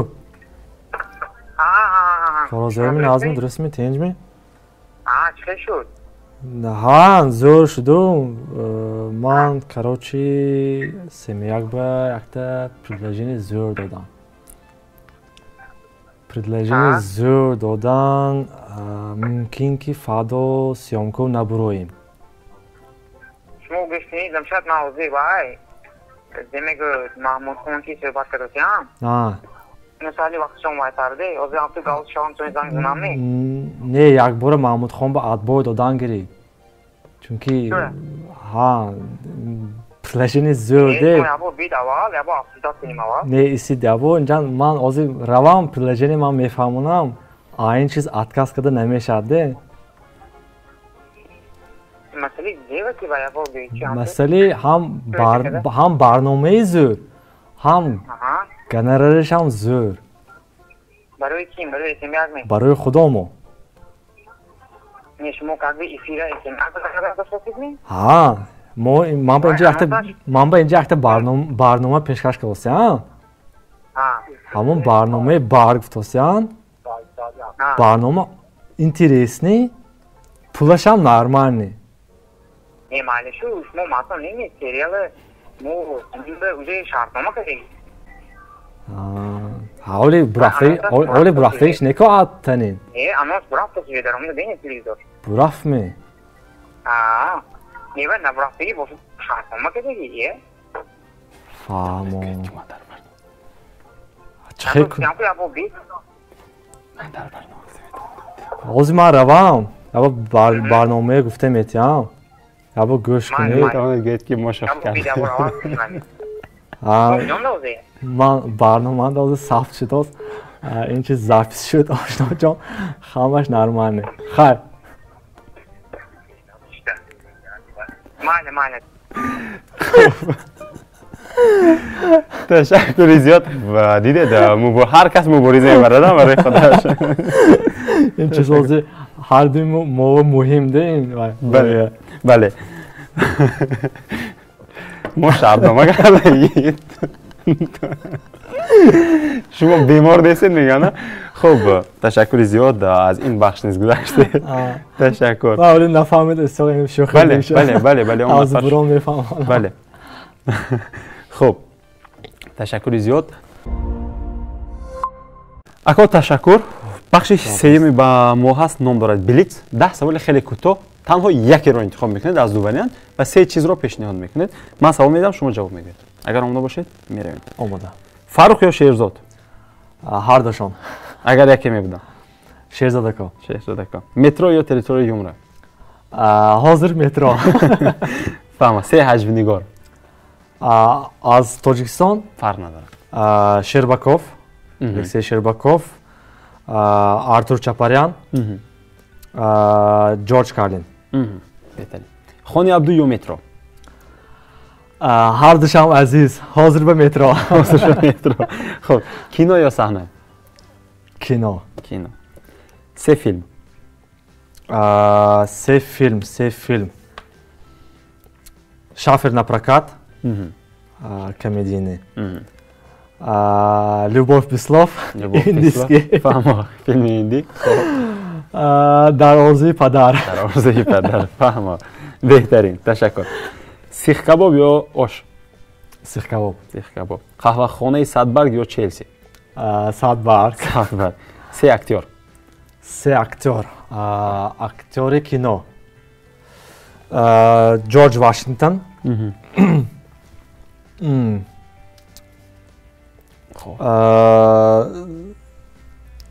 Корозорми, назми, дурустми, тинҷми? Чӣ хел шуд? Ҳа, зӯр шуду. Ман, короче, семияк ба якта предложение зӯр додам. Предложение зӯр додан, мумкин ки фардо съёмка набуроем. Шумо гӯш кунед, имшаб ман ҳозир вай демек Маҳмудхон ки суҳбат кардосиям. Мисали вақтшон вайтарде, ҳозир ҳам ту галс шавам, туни занг занам не? Не, якбора Маҳмудхон ба отбой додан гирӣ. Чунки ҳа, предложение зӯр де. Бид аввал, ябо обсуждать кунем аввал. Не, исид ябо, инҷа ман ҳозир равам, предложение ман мефаҳмонам, а ин чиз отказ карда намешавад де. Масъалаи ҳам барномаи зӯр, ҳам гонорариш ҳам зӯр. Барои ким? Барои СМЯк ме? Барои худомо. Не, шумо как бы эфира СМЯк дошта ми? Ҳа, мо ман ба инҷа якта ман ба инҷа якта барнома пешкаш кардосиям. Ҳамон барномаи бар гуфтосиям. Барнома интересный, пулашам нормальный. Не, майли шу, шумо масалан не сериалы мо уже шартнома кардем. Ҳоли бурафтагиш бурафтагиш неко аттанин. Не, анонс бурафтаги даромада бинед телевизор. Бурафт ме? А, не ва набурафтаги бошад шартнома кардаги, е? Фаҳмо. Чӣ хел ҳозир ман равам, яба барномае гуфта метиҳам. Ябо гӯш кунед. Метавонед ки мо шоф кардем. Ман барномаам ҳозир сабт шудааст. Ин чиз запись шуд, ошноҷон. Ҳамаш нормальный. Хайр. Майли, майли. Ташаккури зиёд. Дидед, ҳар кас мубориза мебарад барои худаш. Ин чиз ҳозир ҳар дуи мо муҳим де ин. Бале, бале. Мо шартнома кардем. Шумо бемор нестед, мегӯянд. Хуб, ташаккури зиёд, аз ин бахш низ гузаштед. Ташаккур. Ман вале нафаҳмид, истиқ ин шӯхӣ. Бале, бале, бале, бале. Аз бурон мефаҳмам. Бале. Хуб, ташаккури зиёд. Ако, ташаккур. Бахши сеюми ба мо ҳаст, ном дорад Блиц. 10 саволи хеле кӯтоҳ, танҳо якеро интихоб мекунед аз ду вариант ва се чизро пешниҳод мекунед. Ман савол медиҳам, шумо ҷавоб мегӯед. Агар омода бошед, меравем. Омода. Фаррух ё Шерзод? Ҳар душон. Агар яке мебудам? Шерзод ако. Шерзод ако. Метро ё территорияи Юмра? Ҳозир метро. Фаҳма. Се ҳаҷвнигор. Аз Тоҷикистон? Фарқ надорад. Шербаков, Алексей Шербаков, Артур Чапарян, Ҷорҷ Карлин. Беҳтарин. Хони Абду ё метро? Ҳар душам азиз. Ҳозир ба метро. Ҳозир ба метро. Хуб, кино ё саҳна? Кино. Кино. Се филм. Се филм, се филм. Шафер на прокат, комедийный. Любовь без слов, индийский. Фаҳмо, филми ҳиндӣ. Дар орзуи падар. Дар орзуи падар, фаҳмо. Беҳтарин, ташаккур. Сихкабоб ё ош? Сихкабоб. Сихкабоб. Қаҳвахонаи Садбарг ё Челси? Садбарг. Садбарг. Се актёр. Се актёр. Актёри кино. Ҷорҷ Вашингтон.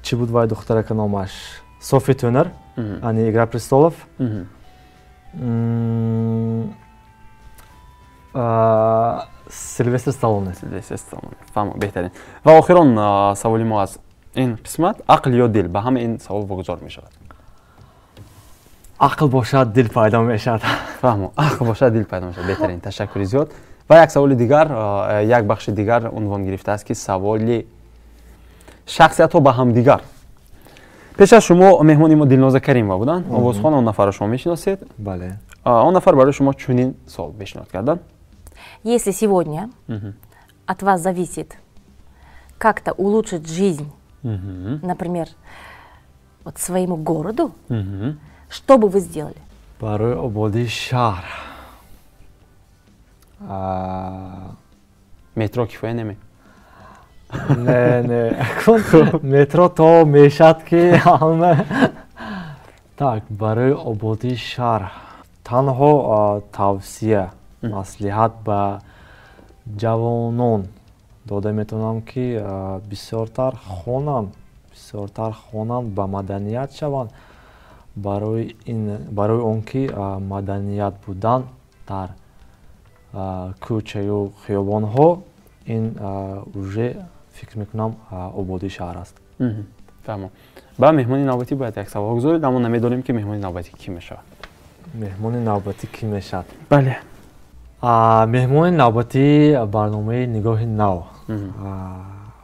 Чӣ буд вай духтарака номаш? Софи Тюнер, ани Игра престолов. Силвестр Сталлоне. Силвестр Сталлоне. Фаҳмо, беҳтарин. Ва охирон саволи мо аз ин қисмат: ақл ё дил? Ба ҳама ин савол вогузор мешавад. Ақл бошад, дил пайдо мешавад. Фаҳмо, ақл бошад, дил пайдо мешавад. Беҳтарин, ташаккури зиёд. Ва як саволи дигар, як бахши дигар унвон гирифтааст, ки саволи шахсиятҳо ба ҳамдигар. Пеш аз шумо меҳмони мо Дилноза Каримова буданд, овозхон. Он нафарро шумо мешиносед? Бале. Он нафар барои шумо чунин савол пешниҳод карданд: Если сегодня от вас зависит как-то улучшить жизнь, например, вот своему городу, что бы вы сделали? Барои ободии шаҳр. Метро кифоя неме? Не, не, метро то мешад, ки ҳама. Так, барои ободии шаҳр танҳо тавсия, маслиҳат ба ҷавонон дода метавонам, ки бисёртар хонанд, бисёртар хонанд, ба маданият шаванд, барои он ки маданият будан дар кӯчаю хиёбонҳо ин уже, фикр мекунам, ободии шаҳр аст. Фаҳмо. Ба меҳмони навбатӣ бояд як савол гузоред, аммо намедонем, ки меҳмони навбатӣ кӣ мешавад. Меҳмони навбатӣ кӣ мешавад? Бале. Меҳмони навбатии барномаи «Нигоҳи нав»,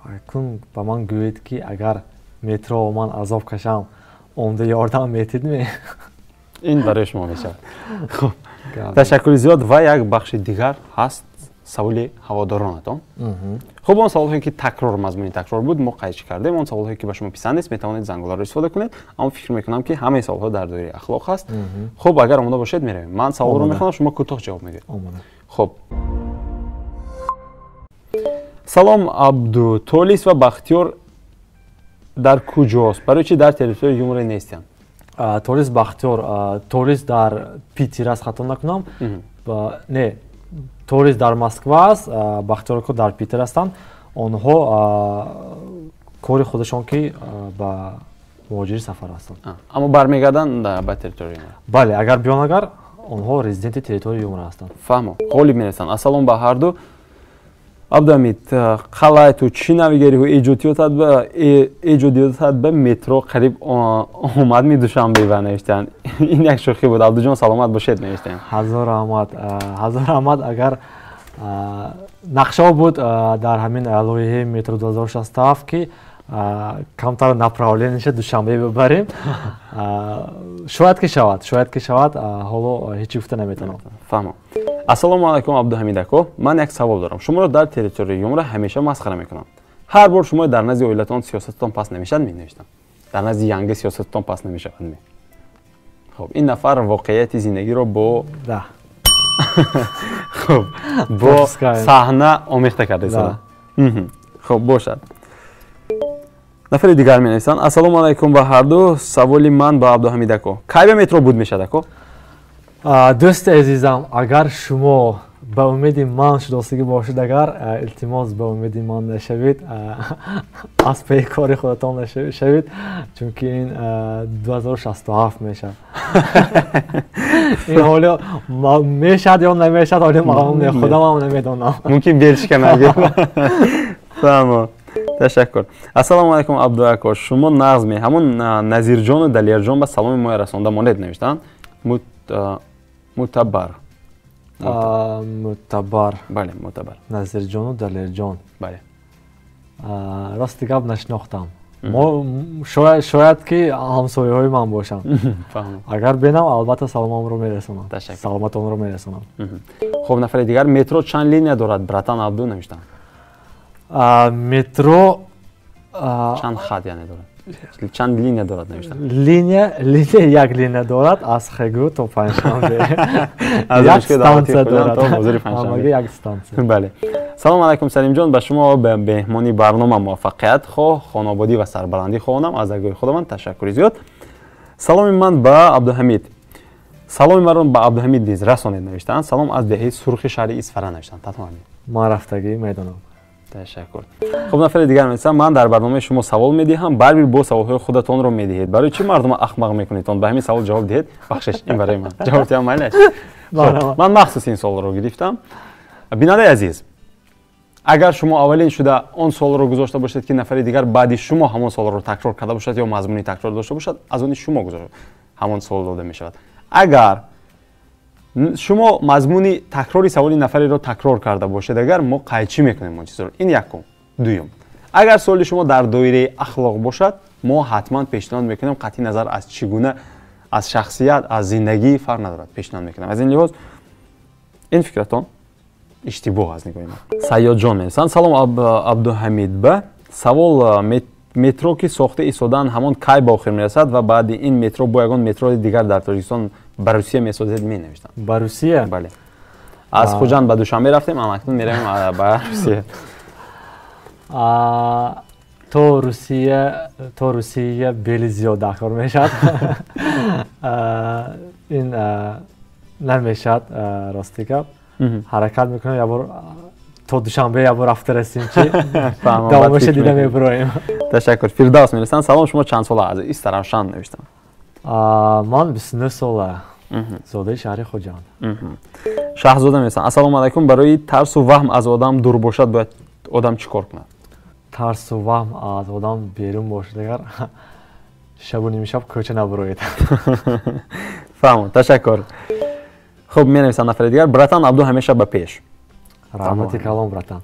акун ба ман гӯед, ки агар метро ман азоб кашам, омда ёрдам метидме? Ин барои шумо мешавад. Хуб, ташаккури зиёд. Ва як бахши дигар ҳаст, саволи ҳаводоронатон. Хуб, он саволҳое, ки такрор, мазмуни такрор буд, мо қайд кардем. Он саволҳое, ки ба шумо писанд нест, метавонед зангуларо истифода кунед, аммо фикр мекунам, ки ҳамаи саволҳо дар доираи ахлоқ ҳаст. Хуб, агар омода бошед, меравем. Ман саволро мехонам, шумо кӯтоҳ ҷавоб медиҳед. Хуб. Салом, Абду. Толис ва Бахтиёр дар куҷост? Барои чи дар территорияи Юмре нестанд? Толис, Бахтиёр. Толис дар Питер аст, хато накунам. Не, Толис дар Москва аст, Бахтиёрко дар Питер ҳастанд. Онҳо кори худашон, ки ба муҳоҷири сафар ҳастанд. Аммо бармегарданд ба территорияи? Бале, агар биён, агар онҳо резиденти территорияи Юмра ҳастанд. Фаҳмо. Ғолиб мерасанд: ассалом ба ҳарду. Абдуҳамид, қалай ту, чӣ навигариҳо эҷодиётат ба метро қариб омадми Душанбе ба навиштаанд. Ин як шӯхӣ буд. Абдуҷон, саломат бошед, навиштаем. Ҳазор раҳмат, ҳазор раҳмат. Агар нақшао буд дар ҳамин лоиҳаи метро 2067, ки камтар направление ша Душанбе бибарем, шояд ки шавад, шояд ки шавад, ҳоло ҳеҷ гуфта наметавонам. Фаҳмам. Ассалому алайкум, Абдуҳамид ако. Ман як савол дорам. Шуморо дар территорияи Юмра ҳамеша масхара мекунам. Ҳар бор шумо дар назди оилатон сиёсататон паст намешавад, менавиштам. Дар назди янга сиёсататон паст намешавад ме? Хуб, ин нафар воқеияти зиндагиро бо хуб, бо саҳна омехта карда. Хуб, бошад. Нафари дигар менависанд: ассалому алайкум ба ҳарду. Саволи ман ба Абдуҳамид ако: кай ба метро буд мешавад, ако? Дӯсти азизам, агар шумо ба умеди ман шудосигӣ бошед, агар, илтимос, ба умеди ман нашавед, аз паи кори худатон шавед, чунки ин 2067 мешавад. Ин ҳоло мешавад ё намешавад, ҳоло маълум не, худамам намедонам. Мумкин белшиканаг. Фаҳмо, ташаккур. Ассалому алайкум, Абдуако, шумо нағзме? Ҳамон Назирҷону Далерҷон ба саломи моя расонда монед, навиштанд Мутабар. Мутабар? Бале, Мутабар. Назирҷону Далерҷон? Бале. Рости гап, нашинохтам. Шояд ки ҳамсояҳои ман бошанд. Агар бинам, албатта саломамро мерасонам, саломатонро мерасонам. Хуб, нафари дигар: метро чанд линия дорад, братан Абду, навиштанд. Метро чанд хат, яъне, дорад, чанд линия дорад, навиштанд. Линия як линия дорад, аз Хегу то Панҷшанбе. Як станция дорад, ҳамагӣ як станция. Бале. Салом алайкум, Салимҷон. Ба шумо, ба меҳмони барнома муваффақият хоҳ, хонободӣ ва сарбаландӣ хоҳонам. Аз даргоҳи Худованд ташаккури зиёд. Саломи ман ба Абдуҳамид, саломи маро ба Абдуҳамид низ расонед, навиштаанд. Салом аз деҳаи Сурхи шаҳри Исфара, навиштанд. Танҳо ҳамин. Ман рафтагӣ медонам. Ташаккур. Хуб, нафари дигар менависам: ман дар барномаи шумо савол медиҳам, барбир бо саволҳои худатонро медиҳед. Барои чӣ мардума ахмақ мекунедтон? Ба ҳамин савол ҷавоб диҳед. Бахшиш, ин барои ман. Ҷавоб диҳам, майлаш? Ман махсус ин саволро гирифтам. Бинандаи азиз, агар шумо аввалин шуда он суолро гузошта бошед, ки нафари дигар баъди шумо ҳамон суолро такрор карда бошад ё мазмуни такрор дошта бошад, аз они шумо ҳамон суол дода мешавад. Агар шумо мазмуни такрори саволи нафареро такрор карда бошед, агар мо қайчӣ мекунем он чизро. Ин якум. Дуюм, агар суоли шумо дар доираи ахлоқ бошад, мо ҳатман пешниҳод мекунем, қатъи назар аз чӣ гуна, аз шахсият, аз зиндагӣ фарқ надорад, пешниҳод мекунем. Аз ин лиҳоз ин фикратон иштибоҳ аз нигоҳи ман. Сайёдҷон менависанд: салом, Абдуҳамид, ба савол, метро ки сохта истодаанд, ҳамон кай ба охир мерасад ва баъди ин метро бо ягон метрои дигар дар Тоҷикистон ба Русия месозед, менавиштанд. Ба Русия? Бале, аз Хуҷанд ба Душанбе рафтем, амакнун меравем ба Русия. То Русия бели зиёд даркор мешавад, ин намешавад. Рости гап, ҳаракат мекунем, ябор то Душанбе ябор рафта расем, чи давомаша дида мебуроем. Ташаккур. Фирдавс менависанд: салом, шумо чанд сола? Аз Истаравшан навиштам. Ман 29 сола, зодаи шаҳри Хуҷанд. Шаҳзода менависанд: ассалому алайкум, барои тарсу ваҳм аз одам дур бошад, бояд одам чӣ кор кунад? Тарсу ваҳм аз одам берун бошад, агар шабу нимшаб кӯча набуроед. Фаҳмон, ташаккур. Хуб, менависанд нафари дигар: братан Абду, ҳамеша ба пеш. Раҳмати калом, братан.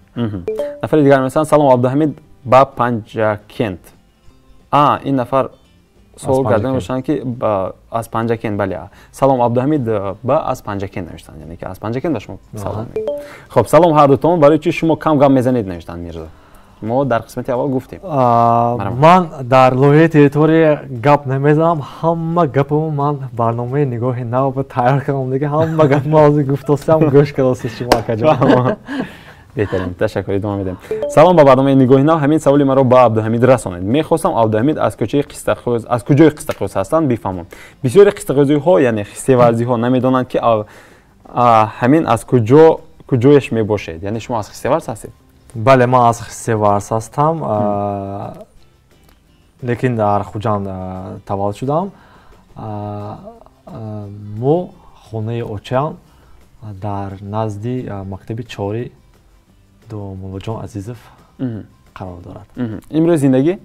Нафари дигар менависанд: салом, Абдуҳамид, ба Панҷакент. А ин нафар суол карда мебошанд, ки аз Панҷакент. Бале, салом, Абдуҳамид, ба аз Панҷакент навиштанд, яъне ки аз Панҷакент ба шумо салом. Хуб, салом ҳардутон, барои чи шумо кам гап мезанед, навиштанд Мирзо. Мо дар қисмати аввал гуфтем. Ман дар лоиҳаи «Территория» гап намезанам. Ҳама гапамо ман барномаи «Нигоҳи нав» тайёр кардам дига. Ҳама гапмо ҳозир гуфтосиам, гӯш кардоси шумо, акаҷон. Беҳтарин, ташаккур. Идома медиҳем. Салом ба барномаи «Нигоҳи нав», ҳамин саволи маро ба Абдуҳамид расонед. Мехостам Абдуҳамид аз кӯчаи Қистақӯз, аз куҷои Қистақӯз ҳастанд, бифаҳмам. Бисёри қистақӯзиҳо, яъне хистеварзиҳо, намедонанд, ки ҳамин аз куҷо, куҷояш мебошед. Яъне шумо аз Хистеварз ҳастед? Бале, ман аз Хистеварз ҳастам, лекин дар Хуҷанд таваллуд шудам. Мо хонаи очаам дар назди мактаби чори Муллоҷон Азизов қарор дорад. Имрӯз зиндагӣ?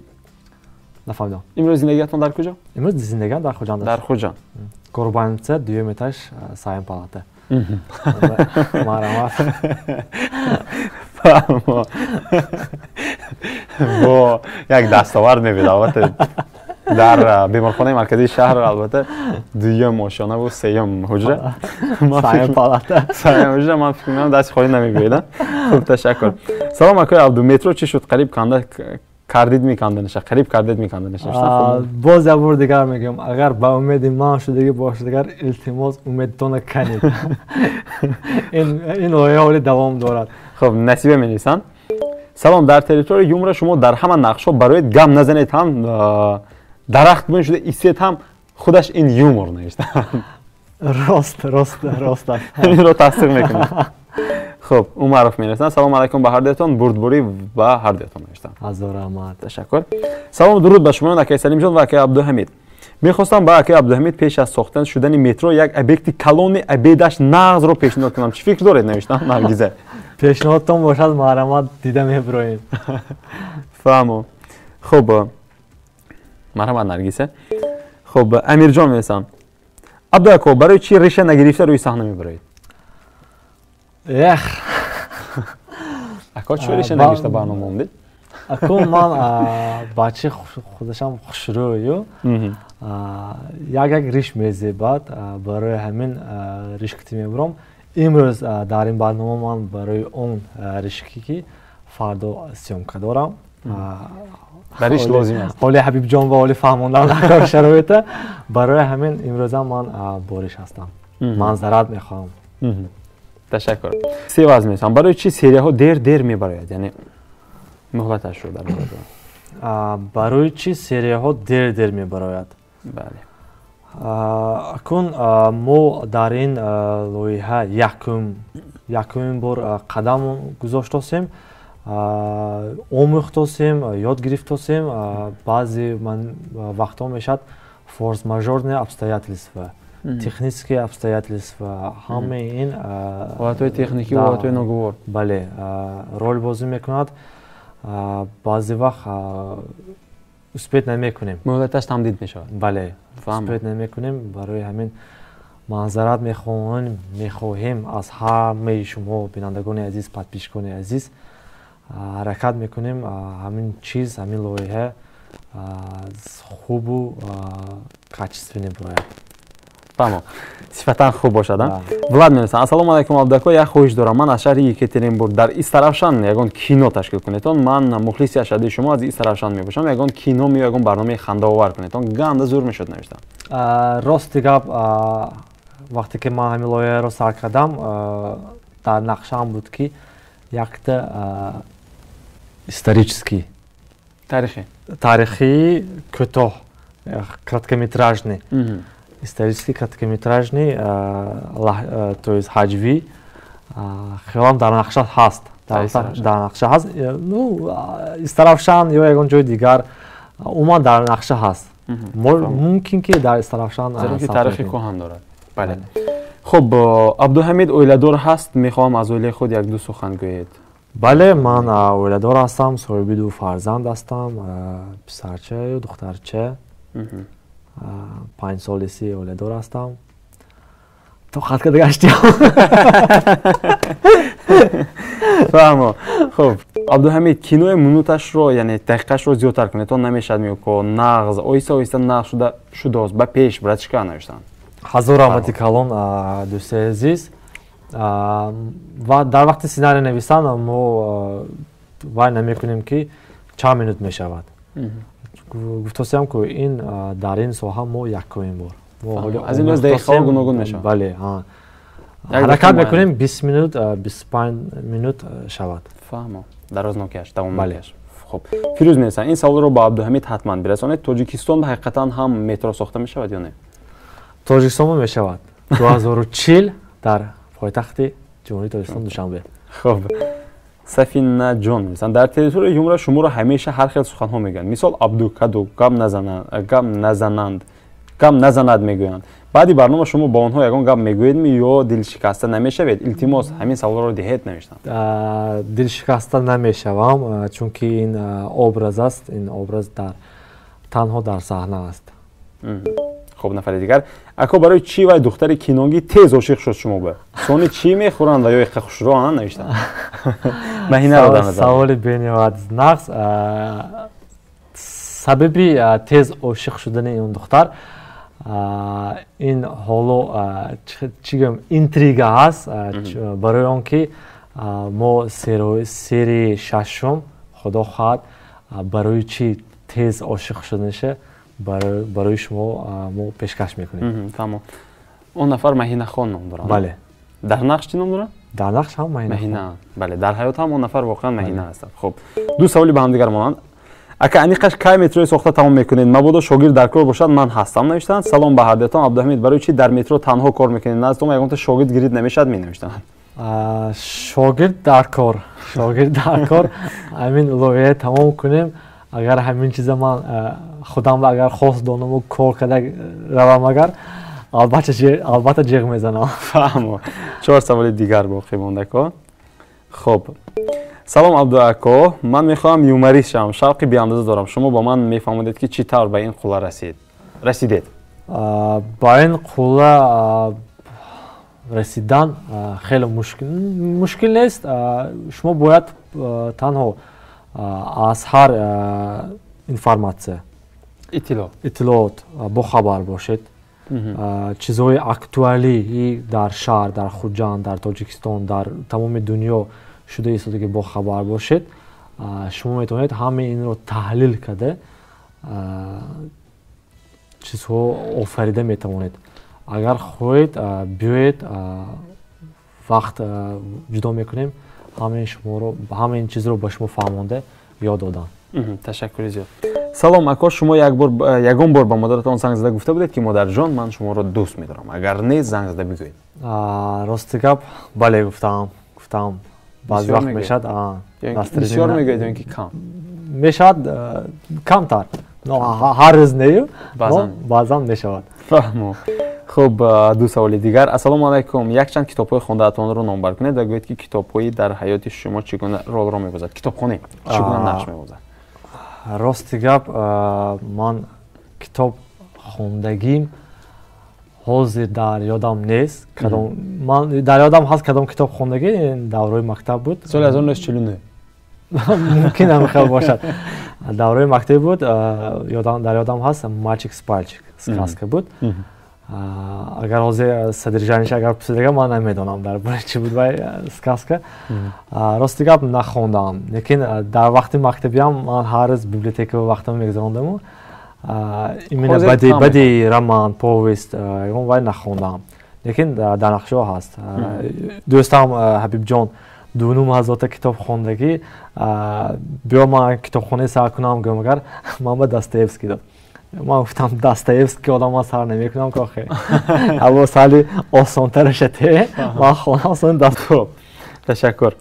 Нафаҳмидам. Имрӯз зиндагиатон дар куҷо? Имрӯз зиндагиам дар Хуҷанд. Дар Хуҷанд. Горбольница, дуюм этаж, сеюм палата. Марҳамат. Фаҳмо, бо як дастовард мебид, албатта, дар беморхонаи марказии шаҳр, албатта, дуюм ошёнаву сеюм ҳуҷра. Сеюм палата. Сеюм ҳуҷра. Ман фикр мекунам, дасти холӣ намегӯед. Хуб, ташаккур. Салом, акои Абду, метро чӣ шуд? Қариб канда кардид, меканданиша, қариб кардид, меканданиша. Боз як бор дигар мегӯям, агар ба умеди ман шудагӣ бошад, агар, илтимос, умедтона канед, ин лоиҳа ҳоли давом дорад. Хуб, Насиба менависанд: салом, дар «Территорияи юмора» шумо дар ҳама нақшҳо бароед, гам назанед ҳам, дарахт бун шуда истед ҳам, худаш ин юмор, навиштанд. Рост, рост, рост аст. Инро тасдиқ мекунем. Хуб, Умаров менависанд: салому алайкум ба ҳардуятон, бурдборӣ ба ҳардуятон, навиштанд. Ҳазор раҳмат. Ташаккур. Салому дуруд ба шумоён, акаи Салимҷон ва акаи Абдуҳамид. Мехостам ба акаи Абдуҳамид пеш аз сохта шудани метро як объекти калони обедаш нағзро пешниҳод кунам. Чӣ фикр доред, навиштанд Наргиза. Пешниҳодтон бошад, марҳамат, дида мебироем. Фаҳмо. Хуб, марҳамат, Наргиза. Хуб, Амирҷон менависам: Абдуако, барои чӣ реша нагирифта рӯи саҳна мебароед? Эх. Ако, чӣ реша нагирифта барнома омдед? Ако, ман бачаи худашам хушрӯю, як як риш мезебад, барои ҳамин ришкити мебурам. Имрӯз дар ин барнома ман барои он ришки, ки фардо съёмка дорам. Риш лозим аст. Ҳоли Ҳабибҷон ба ҳоли фаҳмондан накор шароита, барои ҳамин имрӯзам ман бориш ҳастам, манзарат мехоҳам. Ташаккур. Севаз месам: барои чӣ серияҳо дер дер мебарояд, яъне муҳлаташро дар Барои чӣ серияҳо дер дер мебарояд? Бале. Акун мо дар ин лоиҳа якумин бор қадам гузоштосем, омӯхтосем, ёд гирифтосем. Баъзе вақтҳо мешавад форс-мажорные обстоятельства. Технические обстоятельства, ҳамаи ин ҳолатҳои техникӣ ва ҳолатҳои ногувор. Бале, рол бозӣ мекунад. Баъзе вақт успеть намекунем. Муҳлаташ тамдид мешавад. Бале, успеть намекунем. Барои ҳамин маъзарат мехоҳем аз ҳамаи шумо, бинандагони азиз, подписчикони азиз. Ҳаракат мекунем ҳамин чиз, ҳамин лоиҳа хубу качественный бояд. Фаҳмо, сифатан хуб бошад. Влад менависанд: ассалому алайкум, Абдако, як хоҳиш дорам. Ман аз шаҳри Екатеринбург, дар Истаравшан ягон кино ташкил кунедон. Ман мухлиси ашаддии шумо аз Истаравшан мебошам. Ягон кино ё ягон барномаи хандаовар кунедон, ганда зур мешуд, навиштам. Рости гап, вақте ки ман ҳамин лоиҳаро сар кардам, дар нақшаам буд, ки якта исторический, тарихии кӯтоҳ, краткометражный, исторический краткометражный, то есть ҳаҷвӣ, хелам дар нақша ҳаст, дар нақша ҳаст. Ну, Истаравшан ё ягон ҷои дигар, умуман дар нақша ҳаст. Мумкин ки дар Истаравшан. Зеро ки таърихи кӯҳан дорад. Бале. Хуб, Абдуҳамид оиладор ҳаст? Мехоҳам аз оилаи худ як-ду сухан гӯед. Бале, ман оиладор ҳастам, соҳиби ду фарзанд ҳастам, писарчаю духтарча. 5 солеси оиладор ҳастам. Тоқат карда гаштиам. Фаҳмо. Хуб, Абдуҳамид, кинои минуташро, яъне дақиқашро зиёдтар кунед, то намешавад меко нағз, оҳиста оҳиста нағз шудааст, ба пеш, братишка, навиштанд. Ҳазор раҳмати калон, дӯсти азиз. Ва дар вақти сценарий нависан мо вай намекунем, ки чанд минут мешавад. Гуфтосиям, ку ин дар ин соҳа мо якумин бор. Аз ин лиҳоз дақиқаҳо гуногун мешаванд. Бале, ҳаракат мекунем 20 минут, 25 минут шавад. Фаҳмо, дарознокиаш, давомнокиаш. Хуб, Фирӯз менависанд: ин саволро ба Абдуҳамид ҳатман бирасонед. Тоҷикистон ба ҳақиқатан ҳам метро сохта мешавад ё не? Тоҷикистон мешавад 2040 дар пойтахти Ҷумҳурии Тоҷикистон, Душанбе. Хуб, Сафинаҷон менависанд: дар территорияи юмора шуморо ҳамеша ҳар хел суханҳо мегӯянд, мисол Абду каду, гап назананд, гап назанад мегӯянд. Баъди барнома шумо бо онҳо ягон гап мегӯедми ё дилшикаста намешавед? Илтимос, ҳамин саволро диҳед, навиштанд. Дилшикаста намешавам, чунки ин образ аст, ин образ танҳо дар саҳна аст. Хуб, нафари дигар: ако, барои чӣ вай духтари киногӣ тез ошиқ шуд шумо ба? Сони чӣ мехӯранд ва ё иқа хушрӯ навиштанд? Маҳинаро дар назар. Саволи бениҳоят нағз. Сабаби тез ошиқ шудани он духтар ин ҳоло, чӣ гӯям, интрига ҳаст, барои он ки мо серияи шашум, худо хоҳад, барои чӣ тез ошиқ шуданиша барои шумо мо пешкаш мекунем. Фаҳмо. Он нафар Маҳинахон ном дорад. Бале. Дар нақш чӣ ном дорад? Дар нақш ҳам Маҳина. Бале, дар ҳаёт ҳам он нафар воқеан Маҳина ҳастанд. Хуб, ду саволи ба ҳамдигар монанд. Ака, аниқаш кай метрои сохта тамом мекунед? Мабодо шогирд дар кор бошад, ман ҳастам, навиштанд. Салом ба ҳардуятон. Абдуҳамид, барои чӣ дар метро танҳо кор мекунед? Назди шумо ягонта шогирд гирид намешавад, менавиштанд. Шогирд дар кор, шогирд дар кор. Ҳамин лоиҳа тамом кунем. Агар ҳамин чиза ман худам агар хос донаму кор карда равам, агар албатта ҷеғ мезанам. Фаҳмо. Чор саволи дигар боқӣ мондако. Хуб, салом, Абдуако, ман мехоҳам юморист шавам, шавқи беандоза дорам. Шумо ба ман мефаҳмонед, ки чӣ тавр ба ин қулла расидед? Ба ин қулла расидан хеле мушкил нест. Шумо бояд танҳо аз ҳар информатсия, иттилоот бохабар бошед, чизҳои актуалии дар шаҳр, дар Хуҷанд, дар Тоҷикистон, дар тамоми дунё шуда истода, ки бохабар бошед. Шумо метавонед ҳамаи инро таҳлил карда, чизҳо офарида метавонед. Агар хоҳед, биёед, вақт ҷудо мекунем, ҳамаи шуморо, ҳамаи ин чизро ба шумо фаҳмонда ёд додам. Ташаккури зиёд. Салом, ако, шумо ягон бор ба модаратон занг зада гуфта будед, ки модарҷон, ман шуморо дӯст медорам? Агар не, занг зада бигӯед. Рости гап, бале, гуфтаам, гуфтаам. Баъзе вақт мешавад. Бисёр мегӯед ё ин ки кам? Мешавад камтар, ҳар рӯз нею, баъзан мешавад. Фаҳмо. Хуб, ду саволи дигар. Ассалому алайкум. Якчанд китобҳои хондаатонро номбар кунед ва гӯед, ки китобҳои дар ҳаёти шумо чӣ гуна ролро мебозад. Китобхонӣ чӣ гуна нақш мебозад? Рости гап, ман китоб хондагим ҳозир дар ёдам нест. Кадом ман дар ёдам ҳаст, кадом китоб хондагӣ, давраи мактаб буд. Соли 1949. Мумкин ҳам хел бошад. Давраи мактаб буд, дар ёдам ҳаст «Мальчик с пальчик» сказка буд. Агар ҳозир содержание ш агар пурсидага, ман намедонам дар бораи чӣ буд вай сказка. Рости гап, нахондам, лекин дар вақти мактабиам ман ҳар рӯз библиотека вақтам мегузарондаму именно бади роман, повесть ягон вай нахондам, лекин дар нақшаҳо ҳаст. Дӯстам Ҳабибҷон дунум ҳазорта китоб хондагӣ, биё ман китобхонаи сар кунам гӯям, агар ман ба Достоевский дод. Ман гуфтам, Достоевский одам ман сар намекунам, ки охе ҳаво сали осонтараша те ман хонам сон даст. Хуб, ташаккур.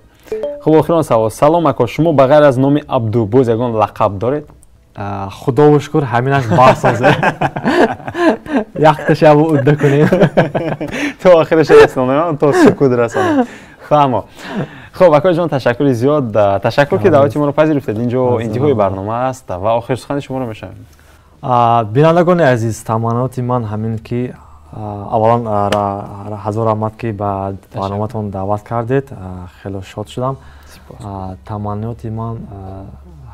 Хуб, охирон савол. Салом, ако, шумо ба ғайр аз номи Абду боз ягон лақаб доред? Худоро шукр, ҳаминаш бас озе. Якташа удда кунем. То охираша расонем, то сукут расонем. Фаҳмо. Хуб, акоҷон, ташаккури зиёд, ташаккур, ки даъвати моро пазируфтед. Инҷо интиҳои барнома аст ва охир сухани шуморо мешавем. Бинандагони азиз, таманноти ман ҳамин ки аввалан ҳазор раҳмат, ки ба барноматон даъват кардед, хело шод шудам. Таманноти ман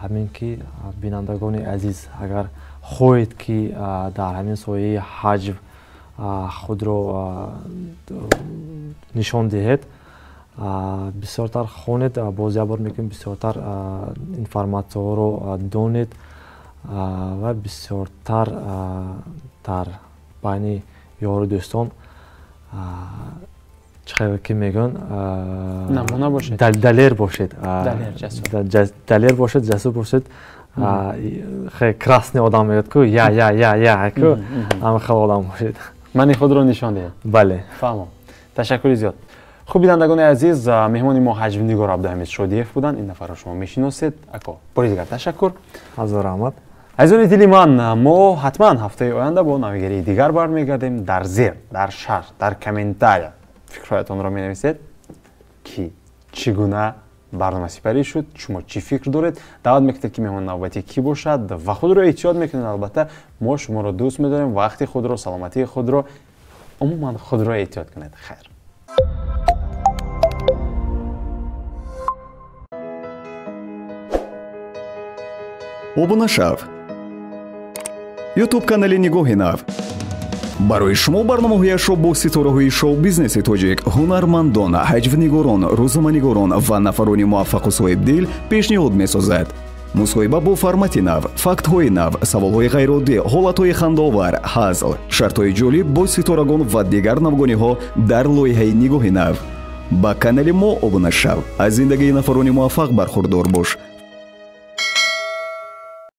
ҳамин ки бинандагони азиз, агар хоҳед, ки дар ҳамин соҳаи ҳаҷв худро нишон диҳед, бисёртар хонед, боз як бор мегӯем, бисёртар информатсияҳоро донед ва бисёртар дар байни ёру дӯстон, чӣ хел ки мегӯянд, намуна бошед, далер бошед, далер бошед, ҷасур бошед. Хеле красный одам мегӯяд ку, я я я я ку, ҳама хел одам бошед. Мани худро нишон диҳед. Бале. Фаҳмом, ташаккури зиёд. Хуб, бинандагони азиз, меҳмони мо ҳаҷвнигор Абдуҳамид Шодиев буданд. Ин нафарро шумо мешиносед. Ако, бори дигар ташаккур. Ҳазор раҳмат. Азизони дили ман, мо ҳатман ҳафтаи оянда бо навигарии дигар бармегардем. Дар зер, дар шарҳ, дар комментария фикрҳоятонро менависед, ки чӣ гуна барнома сипарӣ шуд, шумо чӣ фикр доред, даъват мекунед, ки меҳмони навбатӣ кӣ бошад ва худро эҳтиёт мекунед. Албатта, мо шуморо дӯст медорем. Вақти худро, саломатии худро, умуман худро эҳтиёт кунед. Хайр. Обуна шав, Ютуб канали «Нигоҳи нав» барои шумо барномаҳояшро бо ситораҳои шоу-бизнеси тоҷик, ҳунармандон, ҳаҷвнигорон, рӯзноманигорон ва нафарони муваффақу соҳибдил пешниҳод месозад. Мусоҳиба бо формати нав, фактҳои нав, саволҳои ғайроддӣ, ҳолатҳои хандаовар, ҳазл, шартҳои ҷолиб бо ситорагон ва дигар навгониҳо дар лоиҳаи «Нигоҳи нав». Ба канали мо обуна шав, аз зиндагии нафарони муваффақ бархурдор бош.